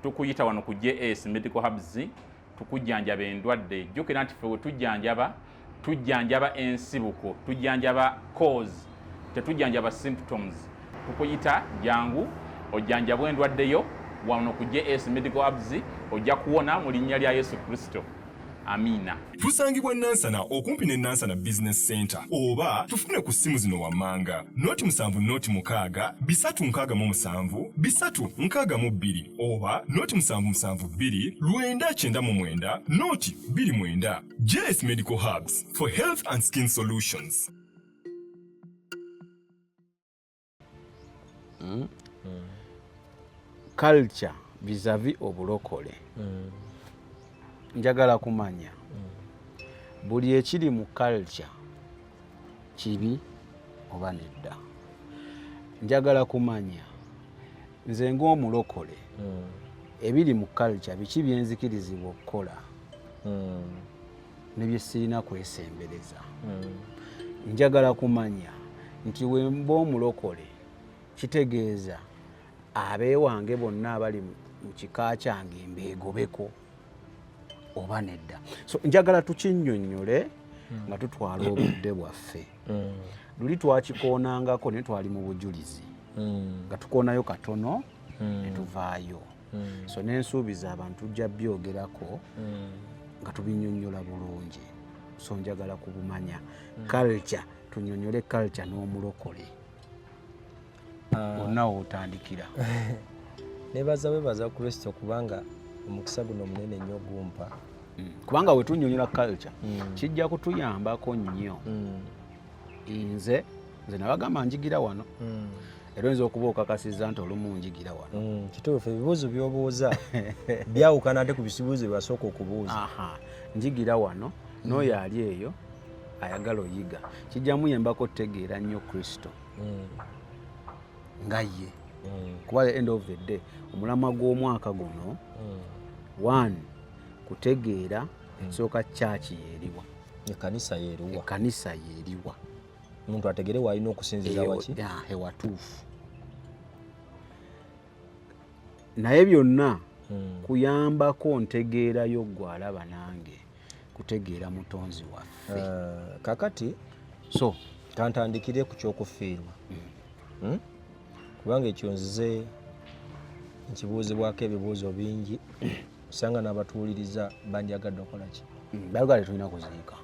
Tukuyita wano ku JS Medical Herbs tukujjanjaba endwadde. Jjukira nti ffe we tujjanjaba tujjanjaba ensibuko, tujjanjaba cause, tetujjanjaba symptoms. Tukuyita jangu ojjanjabwe endwadde yo wano ku JS Medical Herbs, ojja kuwona mu linnya lya Yesu Kristo. Amiina. Tusangibwa Nansana okumpi ne Nansana Business Center oba tufune ku ssimu zino wammanga noti 7 noti 6 367 362 oba noti 772 999 noti 29. JS Medical Herbs for health and skin solutions. Culture vis-a-vis obulokole. Njagala kumanya buli ekiri mu culture kibi oba nedda. Njagala kumanya nze ng'omulokole ebiri mu culture biki byenzikirizibwa okukola ne bye sirina kwesembereza. Njagala kumanya nti we mba omulokole kitegeeza abeewange bonna abali mu kika kyange mbeegobeko oba nedda. So njagala tukinnyonnyole nga tutwala obudde bwaffe. Luli twakikoonangako naye twali mu bujulizi nga tukoonayo katono ne tuvaayo. So nensuubiza abantu tujja byogerako nga tubinnyonnyola bulungi. So njagala kubumanya culture, tunnyonnyole culture n'omulokole wonna wootandikira. Nebaza webaza Kristo kubanga omukisa guno munene nnyo gumpa. Kubanga we tunnyonnyola culture kijja kutuyambako nnyo. Nze nabagamba njigira wano era oyinza okuba okakasizza nti olumu njigira wano. Kituufu, ebibuuzo by'obuuza byawukana ate ku bibuuzo bye wasooka okubuuza. Njigira wano n'oyo ali eyo ayagala oyiga kijja muyambako otegeera nnyo Kristo nga ye. Kuba the end of the day omulamwa gw'omwaka guno one kutegeera ekisooka church yeeriwa, ekkanisa yeeriwa, ekkanisa yeeriwa, omuntu ategere w'alina okusinziira waki ewatuufu. Naye byonna kuyambako ntegeerayo ggwe alaba nange kutegeera mutonzi waffe. Kakati so kantandikire ku ky'okufiirwa, kubanga ekyo nzize nkibuuzibwako ebibuuzo bingi, osanga n'abatuwuliriza bandyagadde okukola ki? Balugale tulina kuziika.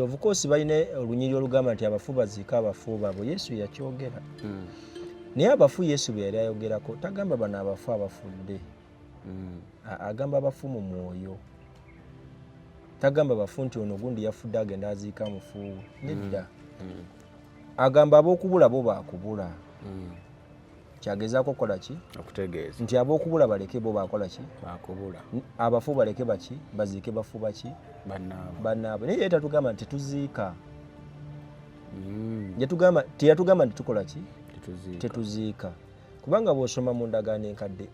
Of course balina olunyiriri olugamba nti abafu baziika abafu baabwe. Yesu yakyogera. Naye abafu Yesu bwe yali ayogerako tagamba bano abafu abafudde, agamba abafu mu mwoyo. Tagamba bafu nti ono gundi yafudde agenda aziika mufuuwe, nedda. Agamba ab'okubula bo baakubula. Kyagezaako okukola ki? Okutegeeza nti ab'okubula baleke bo baakola ki? Baakubula. Abafu baleke baki? Baziike bafu baki? Bannaabwe. Naye ye tatugamba nti tetuziika. Teyatugamba nti tukola ki? Tetuziika. Kubanga bw'osoma mu ndagaano enkadde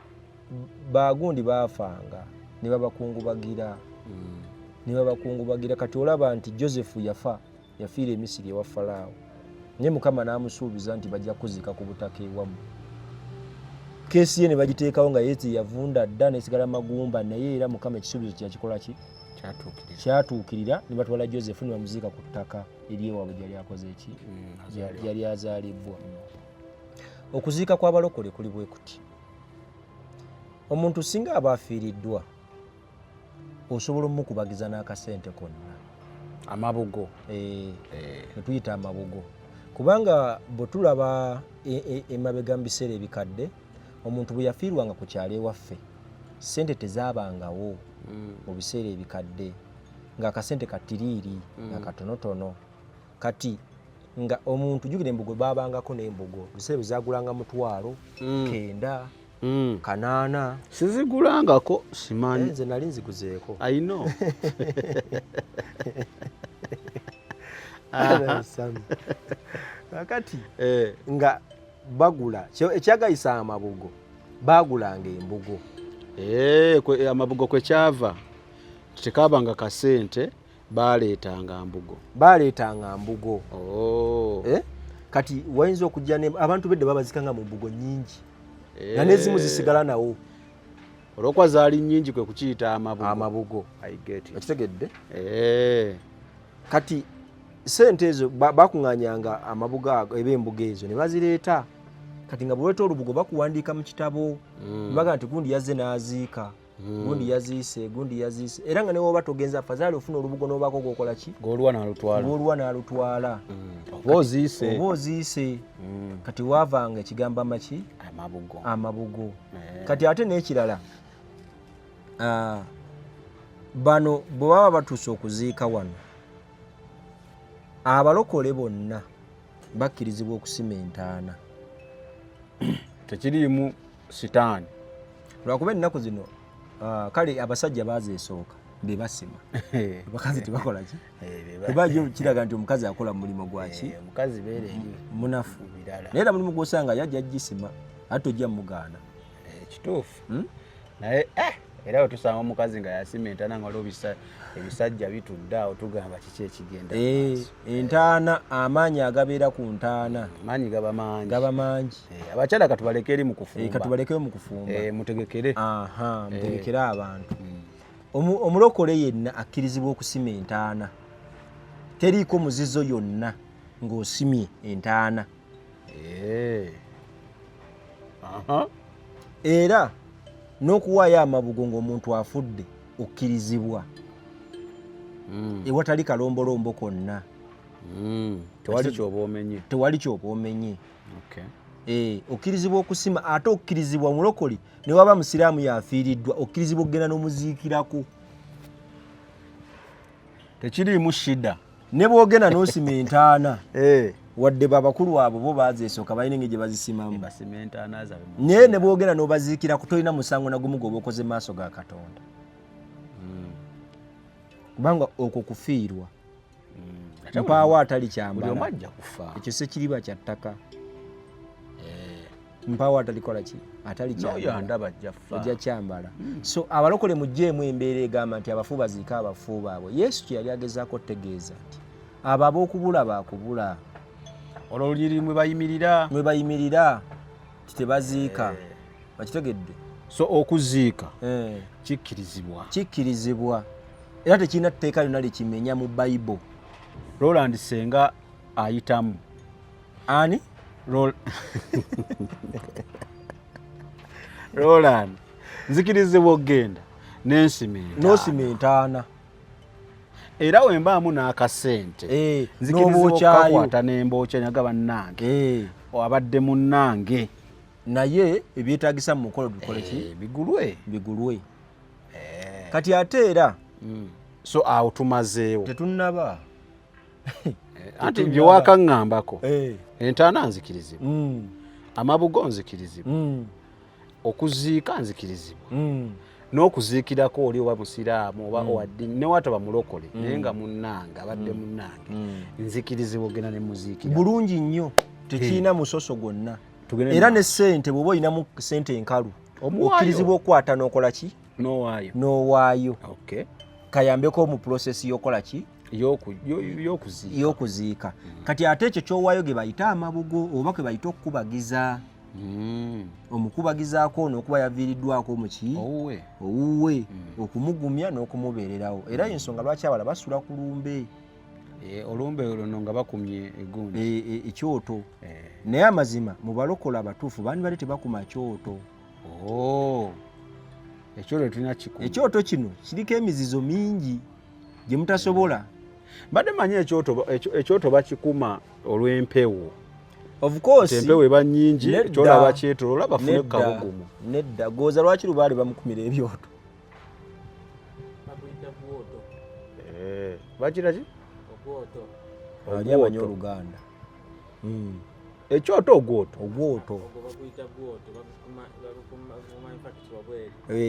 bagundi baafanga ne babakungubagira. Ne babakungubagira. Kati olaba nti Joseph yafa, yafiira e Misiri ewa Falaawo. Naye Mukama n'amusuubiza nti bajja kuziika ku butaka ewamu. Keesi ye ne bagiteekawo nga ye yavunda dda n'esigala magumba, naye era Mukama ekisuubizo kyakikola ki? Kyatuukirira. Ne batwala Joseph ne bamuziika ku ttaka ery'ewaabwe gyali akoze ki? Gyali azaalibwa. Okuziika kw'abalokole kuli bwe kuti. Omuntu singa aba afiiriddwa osobola omukubagiza n'akasente konna. Amabugo. Ne tuyita amabugo. Kubanga bwe tulaba emabega mu biseera ebikadde, omuntu bwe yafiirwanga ku kyalo ewaffe, ssente tezaabangawo mu biseera ebikadde, ng'akasente katiriiri, nga katonotono. Kati Nga omuntu jjukira embugo baabangako n'embugo biseera bye zaagulanga 900 800. Sizigulangako, simanyi. Nze nali nziguzeeko. I know. Kakati nga bagula ekyagayisa amabugo, bagulanga embugo. Amabugo kwe kyava tekabanga kasente, baleetanga mbugo. Baleetanga mbugo. Kati wayinza okujja abantu bedde babazikanga mu mbugo nnyingi, nga n'ezimu zisigala nawo. Olw'okuba zaali nnyingi kwe kukiyita amabugo. Amabugo. I get it. Okitegedde? Kati sente ezo bakuŋŋaanyanga amabugo ago, eba embugo ezo ne bazireeta. Kati nga bw'oleeta olubugo bakuwandiika mu kitabo. Baga nti gundi yazze n'aziika, gundi yaziise, gundi yaziise. Era nga ne bw'oba togenza afazaali ofuna olubugo n'obaako gw'okola ki? Gw'oluwa n'alutwala. Gw'oluwa n'alutwala. Oba oziise. Oba oziise. Kati waavanga ekigambo amaki? Amabugo. Amabugo. Kati ate n'ekirala, bano bwe baba batuuse okuziika wano, abalokole bonna bakkirizibwa okusima entaana. Tekiriimu sitaani. Lwakuba ennaku zino, kale abasajja baazeesooka be basima. Abakazi tebakola ki? Kuba yo kiraga nti omukazi akola mu mulimu gwa ki? Omukazi beera eri munafu. Birala. Naye era mulimu gw'osanga yajja gisima, ate tojja mugaana. Kituufu. Naye era bwe tusanga omukazi nga yasima entaana nga waliwo ebisajja bitudde awo, tugamba kiki ekigenda maaso? Entaana, amaanyi agabeera ku ntaana. Amaanyi gaba mangi. Gaba mangi. Abakyala katubaleke eri mu kufumba. Katubaleke mu kufumba. Mutegekere. Aha, mutegekere abantu. Omulokole yenna akkirizibwa okusima entaana. Teriiko muzizo yonna ng'osimye entaana. Era n'okuwaayo amabugo ng'omuntu afudde okkirizibwa. Ewatali kalombolombo konna. Tewali ky'oba omenye. Tewali ky'oba omenye. Okkirizibwa okusima, ate okkirizibwa omulokole ne waba musiraamu yafiiriddwa, okkirizibwa okugenda n'omuziikirako. Tekiriimu shida. Ne bw'ogenda n'osima entaana, wadde babakulu abo bo baazeesooka balina engeri gye bazisimamu. Basima entaana zaabwe. Naye ne bw'ogenda n'obaziikirako tolina musango na gumu gw'oba okoze mu maaso ga Katonda. Kubanga okwo kufiirwa. Mpaawo atali kyambala. Buli omu ajja kufa. Ekyo sekiriba kya ttaka. Mpaawo atalikola ki? Atali N'oyo kyambala. andaba ajja kufa. Ajja kyambala. So abalokole muggyeemu embeera egamba nti abafu baziike abafu baabwe. Yesu kye yali agezaako otegeeza nti abo ab'okubula baakubula. Olwo olunyiriri mwe bayimirira. Mwe bayimirira nti tebaziika. Bakitegedde? So okuziika kikkirizibwa. Kikkirizibwa. Era tekirina tteeka lyonna likimenya mu Bible. Roland Ssenga ayitamu. Ani? Roland, nzikirizibwa okugenda n'ensima entaana. N'osima entaana. Era we mbaamu n'akasente, nzikirizibwa N'obwokyayo. okukakwata n'embookya nyaga bannange. Abadde munnange. Naye ebyetaagisa mu mukolo bikole ki? Bigulwe. Bigulwe. Kati ate era So awo tumazeewo. Tetunnaba. Anti bye waakaŋŋambako. Entaana nzikirizibwa. Amabugo nzikirizibwa. Okuziika nzikirizibwa. N'okuziikirako oli oba musiraamu oba owa ddiini, ne wataba mulokole, naye nga munnange, abadde munnange. Nzikirizibwa ogenda ne muziikira. Bulungi nnyo, tekirina musoso gwonna. Tugende Era mu ne ssente bw'oba olinamu ssente enkalu, Omuwaayo. okkirizibwa okukwata n'okola ki? N'owaayo. N'owaayo. Kayambeko mu process y'okola ki? Y'okuziika. Y'okuziika. Kati ate ekyo ky'owaayo ge bayita amabugo oba ke bayita okukubagiza. Omukubagizaako ono okuba yaviiriddwako mu ki? Owuwe. Owuwe. Okumugumya n'okumubeererawo. Era y'ensonga lwaki abala basula ku lumbe. Olumbe luno nga bakumye egundi. Ekyoto. Naye amazima mu balokola abatuufu bandibadde tebakuma kyoto. Ekyoto tulina kikuma. Ekyoto kino kiriko emizizo mingi gye mutasobola. Mbadde mmanyi ekyoto bakikuma olw'empewo. Of course. Empewo eba nnyingi, Nedda. kyolaba kyetooloola bafune Nedda. kabugumu. Nedda, gooza lwaki lubaale bamukumira ebyoto? Baguyita gwoto. Bakira ki? Ogwoto. Ani amanyi Oluganda? Ekyoto ogwoto? Ogwoto.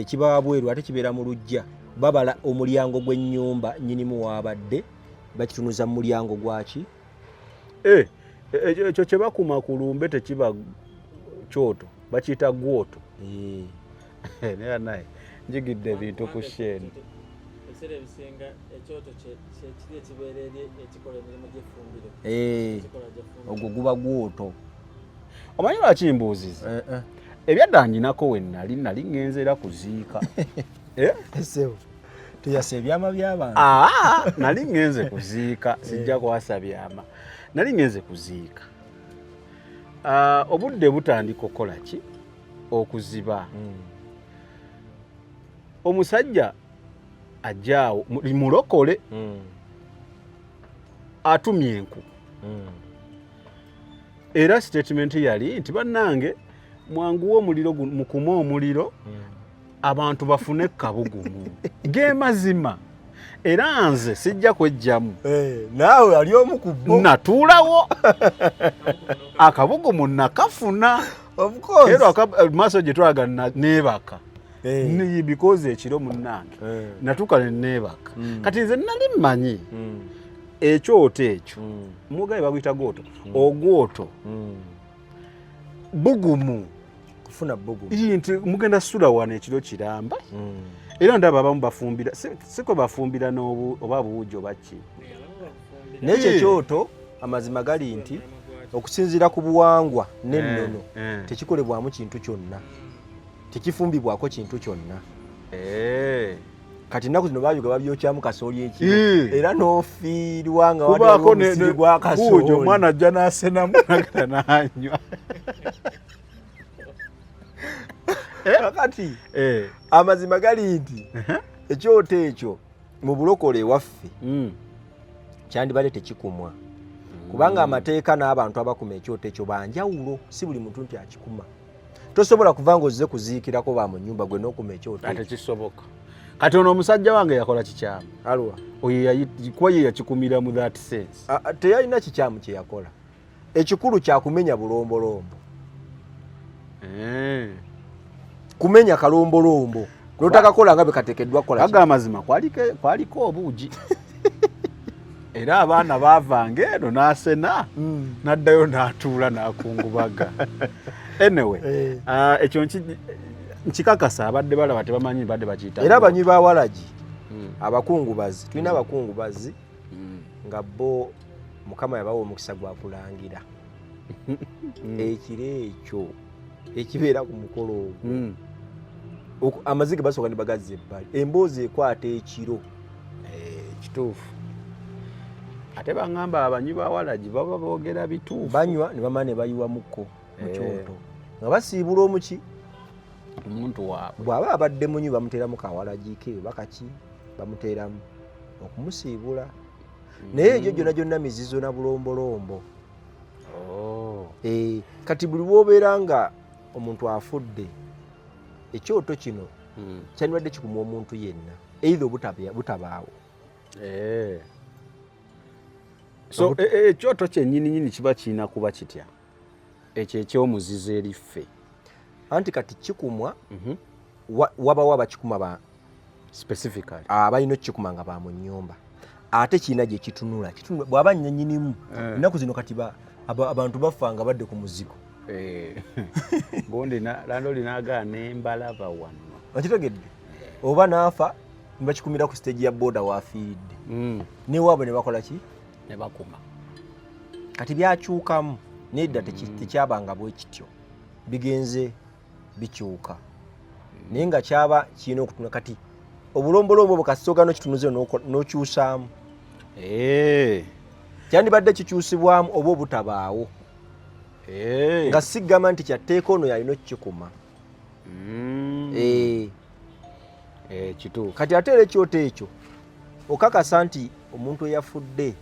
Kiba wabweru ate kibeera mu luggya. Babala omulyango gw'ennyumba nnyinimu waabadde, bakitunuza mu mulyango gwaki. Ekyo kye bakuma ku lumbe tekiba kyoto, bakiyita gwoto. Naye naye njigidde ebintu ku sheeni. Ebiseera ebisinga ekyoto kyekiri ekibeera eri ekikola emirimu gy'effumbiro. Ogwo guba gwoto. Omanyi lwaki mbuuziza? Ebyadda njinako we nali nali ngenze era kuziika. Ssebo, tuyasa ebyama by'abantu. Nali ngenze kuziika, sijja kwasa byama. Nali ngenze kuziika. Obudde butandika okukola ki? Okuziba. Omusajja ajjaawo mulokole atumye enku. Era statement yali nti bannange mwanguwe omuliro, mukume omuliro abantu bafune kabugumu. Ge mazima. Era nze sijja kwejjamu. Naawe ali omu ku bo. Natuulawo akabugumu nakafuna. Of course. Era maaso gye twalaga neebaka. Because ekiro munnange natuuka ne neebaka. Kati nze nali mmanyi ekyoto ekyo mugaye baguyita gwoto, ogwoto bugumu. Kufuna bugumu. Nti mugenda sula wano ekiro kiramba. Era ndaba abamu bafumbira, siko bafumbira oba buugi oba ki. Naye ekyo ekyoto amazima gali nti okusinziira ku buwangwa n'ennono tekikolebwamu kintu kyonna, tekifumbibwako kintu kyonna. Kati ennaku zino babyuga babyokyamu kasooli ekiro era n'ofiirwa nga kubaako omusiri gwa kasooli. Omwana ajja n'asenamu nagenda n'anywa. Kakati amazima gali nti ekyoto ekyo mu bulokole ewaffe kyandibadde tekikumwa, kubanga amateeka n'abantu abakuma ekyoto ekyo banjawulo, si buli muntu nti akikuma. Tosobola kuva ng'ozze kuziikirako ba mu nnyumba gwe n'okuma ekyoto ekyo. Tekisoboka. Kati ono omusajja wange yakola kikyamu. Alwa? Oyo kuba ye yakikumira mu that sense. Teyalina kikyamu kye yakola. Ekikulu kyakumenya bulombolombo. Kumenya kalombolombo. N'otakakola nga bwe kateekeddwa kukola. Aga amazima kwaliko obuugi. Era abaana baavanga eno n'asena n'addayo n'atuula n'akungubaga. Anyway, ekyo nkikakasa abadde balaba tebamanyi badde bakiyita. Era abanywi ba walagi abakungubazi, tulina abakungubazi nga bo Mukama yabawa omukisa gwa kulangira. Ekiro ekyo ekibeera ku mukolo ogwo amaziga basooka ne bagazza ebbali, emboozi ekwata ekiro. Kituufu. Ate baŋŋamba abanywi ba walagi baba boogera bituufu. Banywa ne bamala ne bayiwamukko mu kyoto nga basiibula omuki omuntu waabwe. Bw'aba abadde munywi bamuteeramu kawalagi ke oba kaki, bamuteeramu okumusiibula. Naye egyo gyonna gyonna mizizo na bulombolombo. Kati buli bw'obeera nga omuntu afudde, ekyoto kino kyandibadde kikuma omuntu yenna, either butabaawo. So ekyoto kyennyininyini kiba kirina kuba kitya? Ekyo ekyomuzizo eri ffe. Anti kati kikumwa, wabawo abakikuma ba specifically abalina okukikuma nga ba mu nnyumba, ate kirina gye kitunula. Kitunula bw'aba nnyinnyinimu. Ennaku zino kati abantu bafa nga badde ku muzigo. Gundi landlord n'agaana embalaba wano. Okitegedde? Oba n'afa ne bakikumira ku stage ya boda w'afiiridde. N'ewaabwe ne bakola ki? Ne bakuma. Kati byakyukamu, nedda tekyabanga bwe kityo. Bigenze bikyuka. Naye nga kyaba kirina okutunula kati obulombolombo obwo kasita ogaana okitunuza n'okyusaamu. Kyandibadde kikyusibwamu oba obutabaawo. Nga sigamba nti kyatteeka ono yalina okukikuma. Kituufu. Kati ate era ekyoto ekyo okakasa nti omuntu eyafudde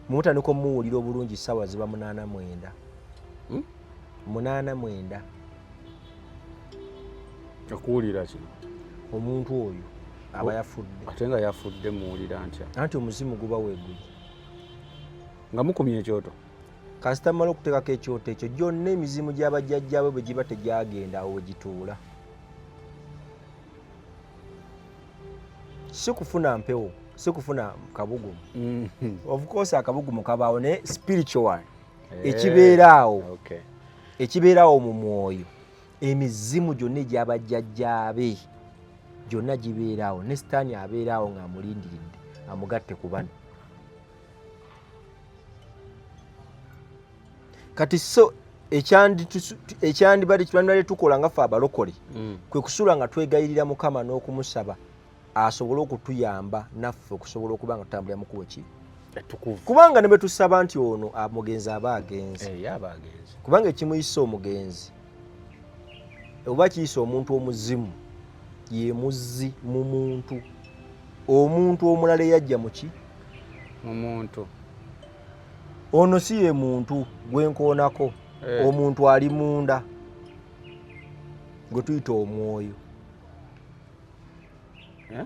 mutandika omuwulira obulungi ssaawa ziba 89. 89. Okuwulira kino? Omuntu oyo aba yafudde. Ate nga yafudde muwulira ntya? Anti omuzimu guba weeguli. Nga mukumye ekyoto? Kasita mala okuteekako ekyoto ekyo, gyonna emizimu gy'abajjajjaabwe bwe giba tegyagenda, awo we gituula. Si kufuna mpewo, si kufuna kabugumu. Of course akabugumu kabaawo, naye spiritual ekibeera awo, ekibeera awo mu mwoyo, emizimu gyonna egy'abajjajjaabe gyonna gibeera awo, ne sitaani abeera awo ng'amulindiridde amugatte ku bano. Kati so ekyandibadde twandibadde tukola nga ffe abalokole kwe kusula nga twegayirira Mukama n'okumusaba asobole okutuyamba naffe okusobola okuba nga tutambulira mu kkubo ki ettukuvu. Kubanga ne bwe tusaba nti ono omugenzi aba agenze. Eh, aba agenze. Kubanga ekimuyisa omugenzi oba kiyisa omuntu omuzimu ye muzzi mu muntu, omuntu omulala eyajja mu ki? Mu muntu. Ono si ye muntu gwenkoonako, omuntu ali munda gwe tuyita omwoyo. Eh?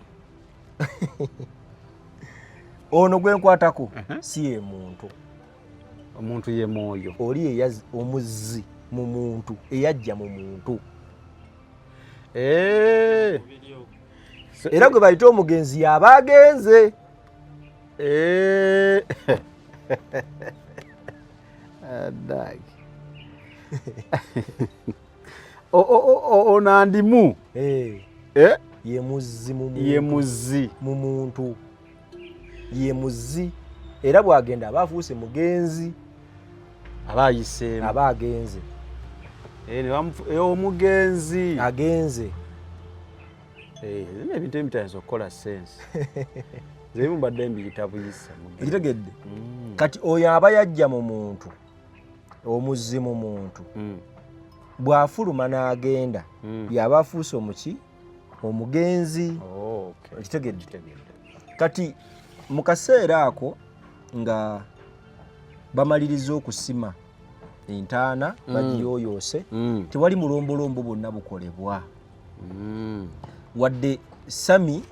Ono gwenkwatako si ye muntu. Omuntu ye mwoyo. Oli omuzzi mu muntu eyajja mu muntu. Era gwe bayita omugenzi yaba agenze. Onandimu. Ye muzzi mu muntu. Ye muzzi. Mu muntu. Ye muzzi. Era bw'agenda aba afuuse mugenzi. Aba ayiseemu. Aba agenze. Omugenzi. Agenze. Ebintu ebimu bitayinza okukola sense. Nze ebimu mbadde mbiyita buyisa. Okitegedde? Kati oyo aba yajja mu muntu, omuzzi mu muntu, bw'afuluma n'agenda, yaba afuuse omuki? Omugenzi. Okitegedde? Kati mu kaseera ako nga bamaliriza okusima entaana, bagiyooyoose, tewali mulombolombo bwonna bukolebwa. Wadde Sami,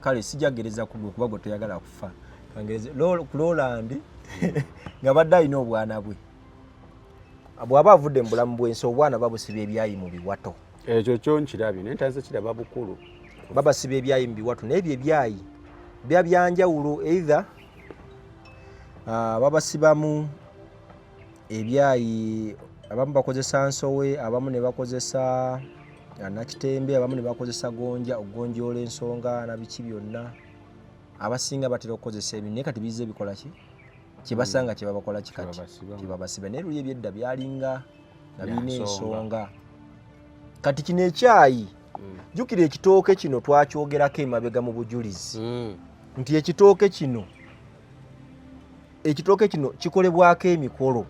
kale sijja gereza ku gwe kuba gwe toyagala kufa, kangereze ku Roland nga badde alina obwana bwe, bw'aba avudde mu bulamu bw'ensi, obwana babusiba ebyayi mu biwato. Ekyo kyo nkirabye, naye ntanze kiraba bukulu. Babasiba ebyayi mu biwato, naye ebyo ebyayi biba byanjawulo. Either babasibamu ebyayi, abamu bakozesa nsowe, abamu ne bakozesa nakitembe, abamu ne bakozesa gonja okugonjoola ensonga na biki byonna. Abasinga batera okukozesa ebintu, naye kati bizze bikola ki kyebasanga kyebabakola kikati kyebabasiba, naye luli ebyedda byalinga nga birina ensonga. Kati kino ekyayi, jjukira ekitooke kino twakyogerako emabega mu bujulizi nti ekitooke kino kikolebwako emikolo.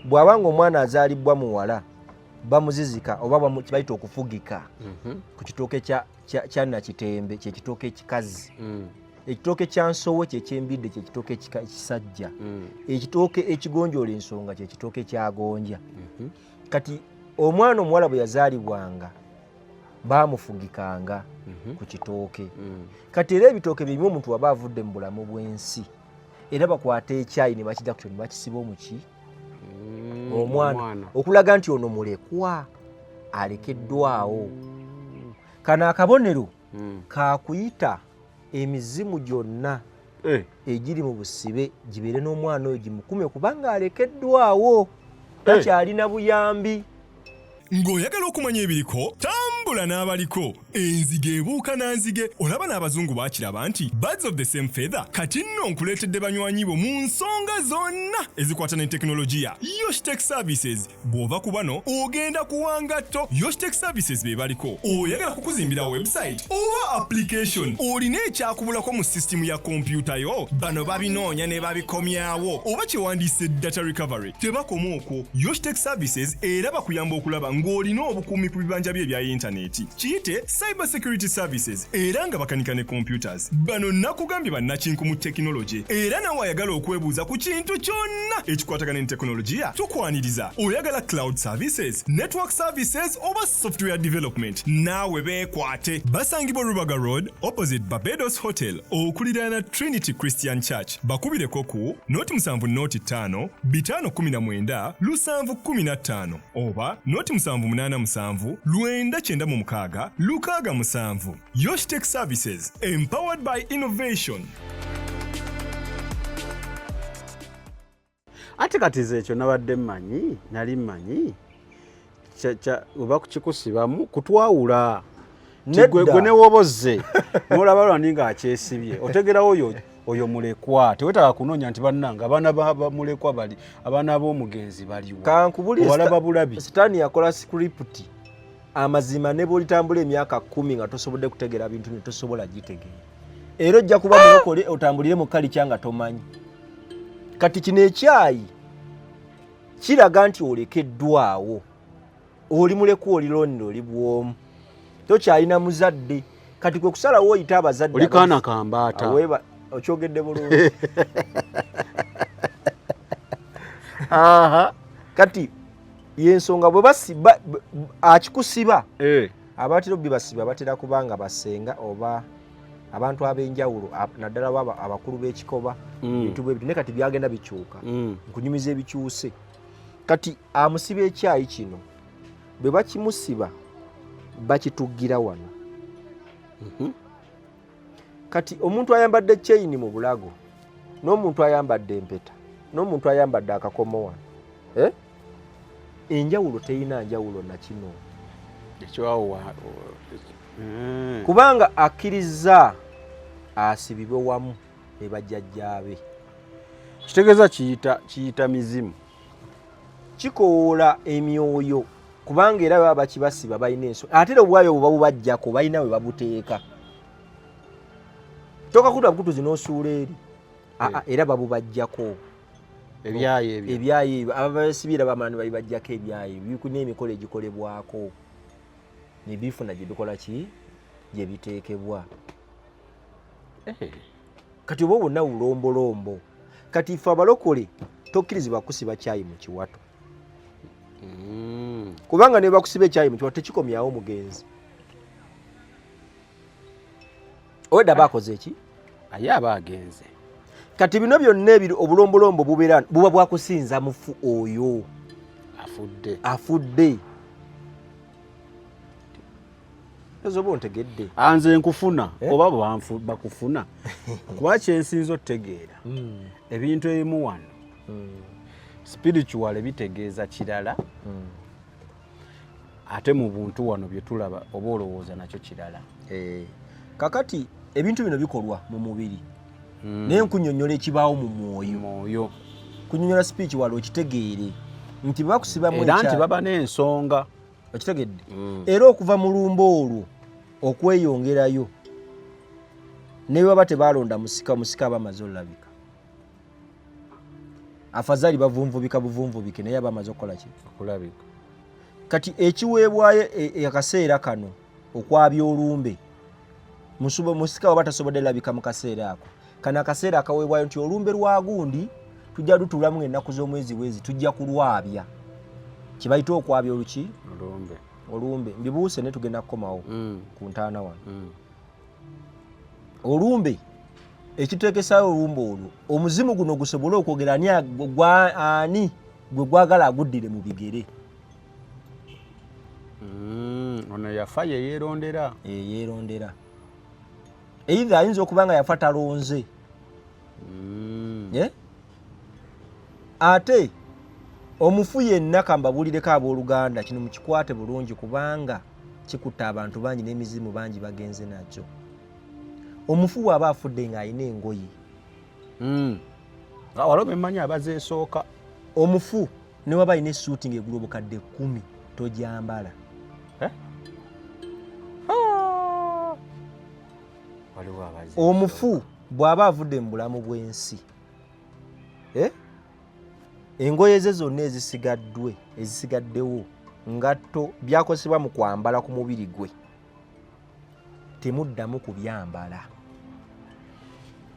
Bw'aba nga omwana azaalibwa muwala, bamuzizika oba kibayita okufugika ku kitooke kya nakitembe, kyekitooke ekikazi. Ekitooke kya nsowe kyekyembidde, kyekitooke ekisajja. Ekitooke ekigonjoola ensonga kyekitooke kyagonja. Kati omwana omuwala bwe yazaalibwanga baamufugikanga ku kitooke. Kati era ebitooke birimu omuntu waba avudde mu bulamu bw'ensi, era bakwata ekyayi ne bakijja kutyo ne bakisiba omuki omwana, okulaga nti ono mulekwa alekeddwawo. Kano akabonero kakuyita emizimu gyonna egiri mu busibe gibeere n'omwana oyo gimukume, kubanga alekeddwawo, takyalina buyambi. Ng'oyagala okumanya ebiriko, tambula n'abaliko. Enzige ebuuka na nzige. Olaba n'abazungu baakiraba nti birds of the same feather. Kati nno nkuleetedde banywanyi bo mu nsonga zonna ezikwata ne tekinologiya, Yoshtech Services. Bw'ova ku bano ogenda kuwangatto. Yoshtech Services be baliko. Oyagala kukuzimbira website oba application, olina ekyakubulako mu sisitimu ya kompyuta yo, bano babinoonya ne babikomyawo, oba kyewandiise data recovery. Tebakoma okwo, Yoshtech Services era bakuyamba okulaba ng'olina obukuumi ku bibanja bye ebya yintaneti. yintaneti, kiyite cyber security services, era nga bakanika ne computers. Bano nakugambye bannakinku mu tekinologi, era nawe ayagala okwebuuza ku kintu kyonna ekikwatagana ne tekinologiya tukwaniriza. Oyagala cloud services, network services oba software development, naawe beekwate. Basangibwa Rubaga Road opposite Barbados Hotel okuliraana Trinity Christian Church. Bakubireko ku noti 7 noti 5 519 715 oba noti 787 996 67. Yoshtech Services, empowered by innovation. Ate kati nze ekyo nabadde mmanyi, nali mmanyi oba kukikusibamu kutwawula gwe newobozze nolaba lwani nga akyesibye otegerawo oyo oyo mulekwa, tewetaaga kunoonya nti bannange abaana bamulekwa bali, abaana b'omugenzi baliwo, kankubuliralaba bulabi. Sitaani yakola script amazima, ne bwolitambula emyaka 10 nga tosobodde kutegeera bintu bino, tosobola gitegeera, era ojja kuba mulokole otambulire mu kalikya nga tomanyi. Kati kino ekyayi kiraga nti olekeddwawo, oli mulekwa, oli lonely, oli bwomu, tokyalina muzadde. Kati kwe kusalawo oyite abazadde. Oli kaana kambaata. Okyogedde bulungi. Kati yensonga bwe basiba akikusiba, abatera obibasiba batera kubanga basenga oba abantu ab'enjawulo, naddala abakulu b'ekikoba, bintu bwe bityo. Naye kati byagenda bikyuka, nkunyumiza ebikyuse. Kati amusiba ekyayi kino, bwe bakimusiba bakitugira wano. Kati omuntu ayambadde chain mu bulago, n'omuntu ayambadde empeta, n'omuntu ayambadde akakomo wano, enjawulo teyina njawulo nakino. Kubanga akkiriza asibibwe wamu ne bajjajjaabe. Kitegeeza kiyita mizimu, kikowoola emyoyo, kubanga era baba bakibasiba balina ensonga. Ate era obwayo bwe babubajjako balina we babuteeka, tokakuta bukutuzi n'osuula eri. Era babubajjako ebyayo ebyo, ebyayo ebyo ababasibira bamala ne babibajjako ebyayo ebyo, birina emikolo egikolebwako ne bifuna gye bikola ki, gye biteekebwa. Kati oba bwonna bulombolombo. Kati ife abalokole tokkirizibwa kusiba kyayi mu kiwato, kubanga ne bakusiba ekyayi mu kiwato tekikomyawo mugenzi. Owedda aba akoze eki? Aye aba agenze. Kati bino byonna ebiri obulombolombo bubeera buba bwakusinza mufu oyo afudde. Afudde. Oba ontegedde? Nze nkufuna. Oba bakufuna, kuba kyensinza otutegeera ebintu ebimu wano spiritual bitegeeza kirala, ate mu buntu wano bye tulaba oba olowooza nakyo kirala. Kakati ebintu bino bikolwa mu mubiri, naye nkunyonnyola ekibaawo mu mwoyo. Mwoyo. Kunyonnyola speech wala okitegeere nti bakusibamu era nti baba n'ensonga. Okitegedde? Era okuva mu lumba olwo okweyongerayo, ne baba tebalonda musika, musika aba amaze olabika. Afazaali bavunvubika buvunvubike, naye aba amaze okukola ki? Okulabika. Kati ekiweebwayo akaseera kano okwabya olumbe, musika waba tasobodde labika mu kaseera ako, kano akaseera akaweebwayo nti olumbe lwa gundi tujja lutuulamu ennaku z'omwezi bwezi, tujja kulwabya, kibayita okwabya oluki? Olumbe. Olumbe. Mbibuuse ne tugenda kukomawo ku ntaana wano. Olumbe ekiteekesaayo olumbe olwo, omuzimu guno gusobole okwogera ani ani gwe gwagala aguddire mu bigere. Ono yafa ye yeerondera. Yeerondera. Either ayinza okuba nga yafa talonze. Ate omufu yenna, kambabuulireko abooluganda, kino mukikwate bulungi kubanga kikutta abantu bangi n'emizimu bangi bagenze nakyo. Omufu bw'aba afudde ng'alina engoye, Waliwo bemmanyi abazeesooka. Omufu ne waba alina essuuti ng'egula obukadde 10, togyambala. Waliwo abazeesooka. Omufu bw'aba avudde mu bulamu bw'ensi, engoye ze zonna ezisigaddwe, ezisigaddewo Ngatto, byakozesebwa mu kwambala ku mubiri gwe, temuddamu kubyambala.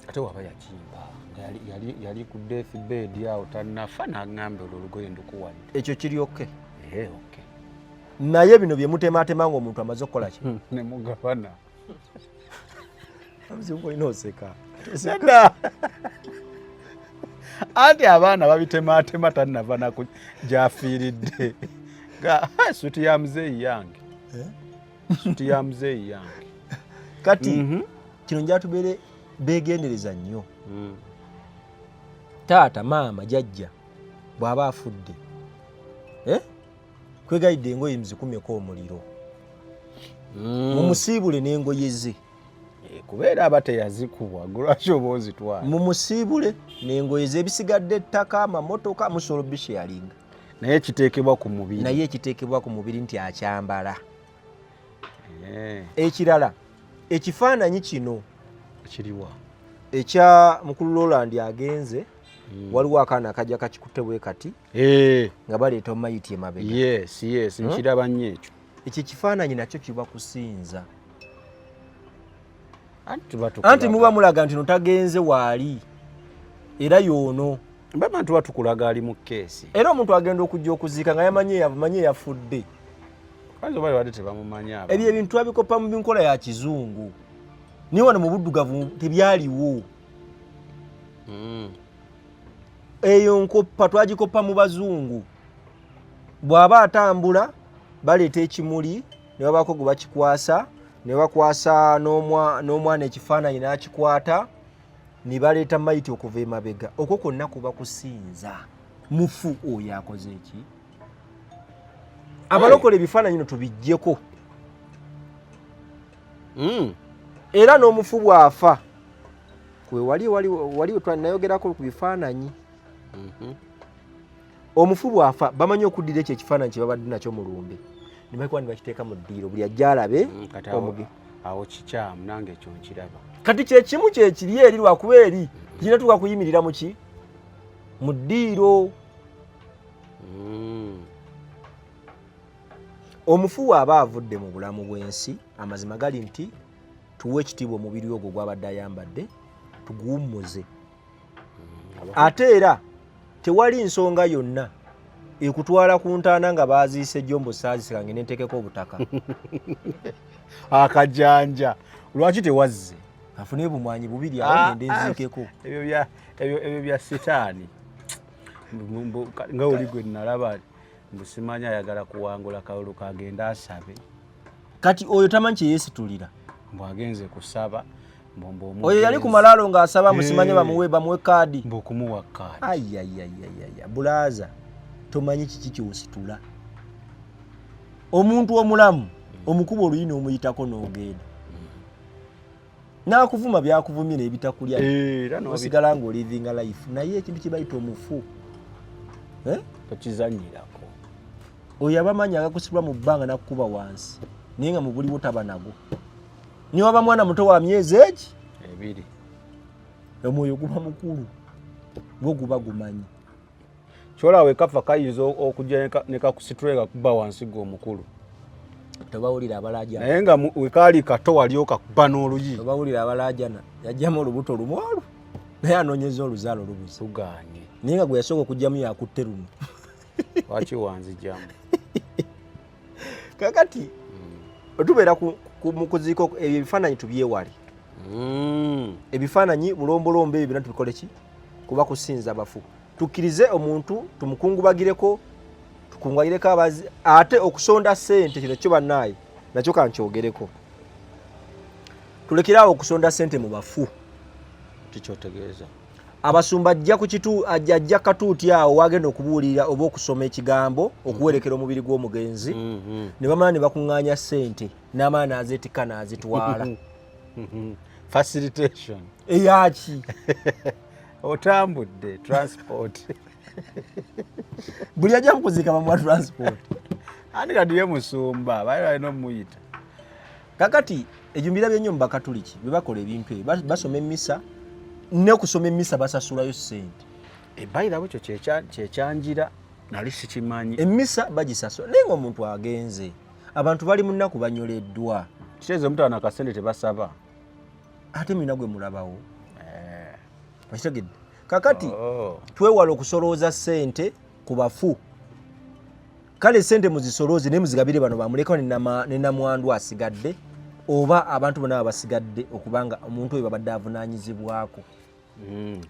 Ate waba yakimba nga yali ku death bed awo tannafa, n'aŋŋamba olwo olugoye ndukuwadde. Ekyo kiri okay. Eh, okay. Naye bino bye mutematema ng'omuntu amaze okukola ki? Ne mugabana. Obuzibu olina oseka. Nedda, anti abaana babitematema tannava naku gyafiiridde nga suti ya muzeeyi yange. Eh? Suti ya muzeeyi yange. Kati kino njatubeere beegendereza nnyo. Taata, maama, jajja bw'aba afudde, eh? Kwegayidde engoye muzikumeko omuliro, mumusiibule n'engoye ze. Eh, kubeera aba teyazikubwa, lwaki oba ozitwala? Mumusiibule n'engoye ze, ebisigadde ettaka, amamotoka, musobola obisharinga. Naye kiteekebwa ku mubiri. Naye ekiteekebwa ku mubiri nti akyambala. Eh. Ekirala, ekifaananyi kino. Kiriwa? Ekya mukulu Roland agenze, waliwo akaana akajja kakikutte bwe kati Eh, nga baleeta omayiti emabega. Yes, nkiraba nnyo ekyo. Ekyo ekifaananyi nakyo kiba kusinza. Anti tuba tukulaga. Anti muba mulaga nti no tagenze, waali era yoono. Baba tuba tukulaga ali mu keesi. Era omuntu agenda okujja okuziika nga yamanyi yamanyi eyafudde. Kwanza oba babadde tebamumanyi aba. Ebyo ebintu twabikopa mu nkola ya kizungu, naye wano mu buddugavu tebyaliwo. Eyo nkoppa twagikoppa mu bazungu. Bw'aba atambula baleeta ekimuli ne babaako gwe bakikwasa, ne bakwasa n'omwana ekifaananyi n'akikwata, ne baleeta mayiti okuva emabega. Okwo kwonna kuba kusinza mufu oyo akoze eki. Abalokola ebifaananyi no tubiggyeko. Era n'omufu bw'afa kwe wali wali wali nayogerako ku bifaananyi. Omufu bw'afa bamanyi okuddira ekyo ekifaananyi kye babadde nakyo mu lumbe, ne bakikuba ne bakiteeka mu ddiiro, buli ajja alabe. Kati awo, Omuge awo kikyamu, nange ekyo nkiraba. Kati kyekimu kyekiri eri, lwakuba eri kinatuuka kuyimirira muki mu ddiiro. Omufu waaba avudde mu bulamu bw'ensi, amazima gali nti tuwe ekitiibwa omubiri ogwo gwabadde ayambadde, tuguwummuze. Ate era tewali nsonga yonna ekutwala ku ntaana nga baziise jombo saazise kange nentekeko obutaka. Akajanja lwaki tewazze? Afune obumwanyi bubiri awo, Ah, ngende ah. nziikeko. Ebyo bya sitaani. Nga oli gwe nalaba mbu simanyi ayagala kuwangula kalulu, kagenda asabe. Kati oyo tamanyi kyeyeesitulira. Mbu agenze kusaba, mbu mbu Oyo yali ku omugenzi- malaalo ng'asaba musimanye Eh. bamuwe kaadi. Mbu okumuwa kaadi. Ayayayayaya, bulaaza, tomanyi kiki kyositula. Omuntu omulamu omukuba oluyi n'omuyitako n'ogenda, n'akuvuma byakuvumye n'ebitakulya, Eh, era osigala ng'olivinga life. Naye ekintu kye bayita omufu, eh? Tokizanyirako. Oyo abamanyi agakusibwa mu bbanga nakukuba wansi, naye nga mu buliwo taba nago, niwe waba mwana muto wa myezi egi 2. Omwoyo guba mukulu, gwo guba gumanyi. Kyolaba wekafa kayinza okujja nekakusitula kakuba wansi gwe omukulu. Tobawulira abalajana? Naye nga wekaali kato wali okakuba n'oluyi. Tobawulira abalajana? Yajjamu olubuto lumu olwo, naye anoonyeza oluzaalo lubuze. Luganye. Naye nga gwe yasooka okugjamu yakutte luno. Lwaki wanzijamu? Kakati tubeera mu kuziika ebyo ebifaananyi tubyewale. Ebifaananyi bulombolombo ebyo byonna tubikole ki? Kuba kusinza bafu. Tukkirize omuntu tumukungubagireko, tukungubagireko abazi. Ate okusonda ssente kino kyo bannaaye nakyo kankyogereko, tulekerawo okusonda ssente mu bafu. Kikyotegeeza? Abasumba ajja ku kitu ajja katuuti awo wagenda okubuulirira oba okusoma ekigambo okuwerekera omubiri gw'omugenzi, ne bamala ne bakuŋŋaanya ssente, n'amala n'azeetikka n'azitwala. Facilitation. Eyaki? Otambudde transport. Buli ajja mukuziika bamuwa transport. Andi kati ye musumba baali balina omuyita. Kakati ebyo mbirabye nnyo mu Bakatuliki bwe bakola ebintu ebyo. Basoma emmisa, n'okusoma emmisa basasulayo ssente. Bayirawo ekyo kyekyanjira. Nali sikimanyi. Emmisa bagisasula naye nga omuntu agenze, abantu bali mu nnaku, banyoleddwa. Kitegeeza omutaano akasente tebasaba. Ate mulina gwe mulabawo. Okitegedde? Kakati Oh. twewala okusolooza ssente ku bafu. Kale ssente muzisolooze naye muzigabire bano bamulekawo ne namwandu asigadde oba abantu bonna abasigadde, okubanga omuntu oyo babadde avunaanyizibwako.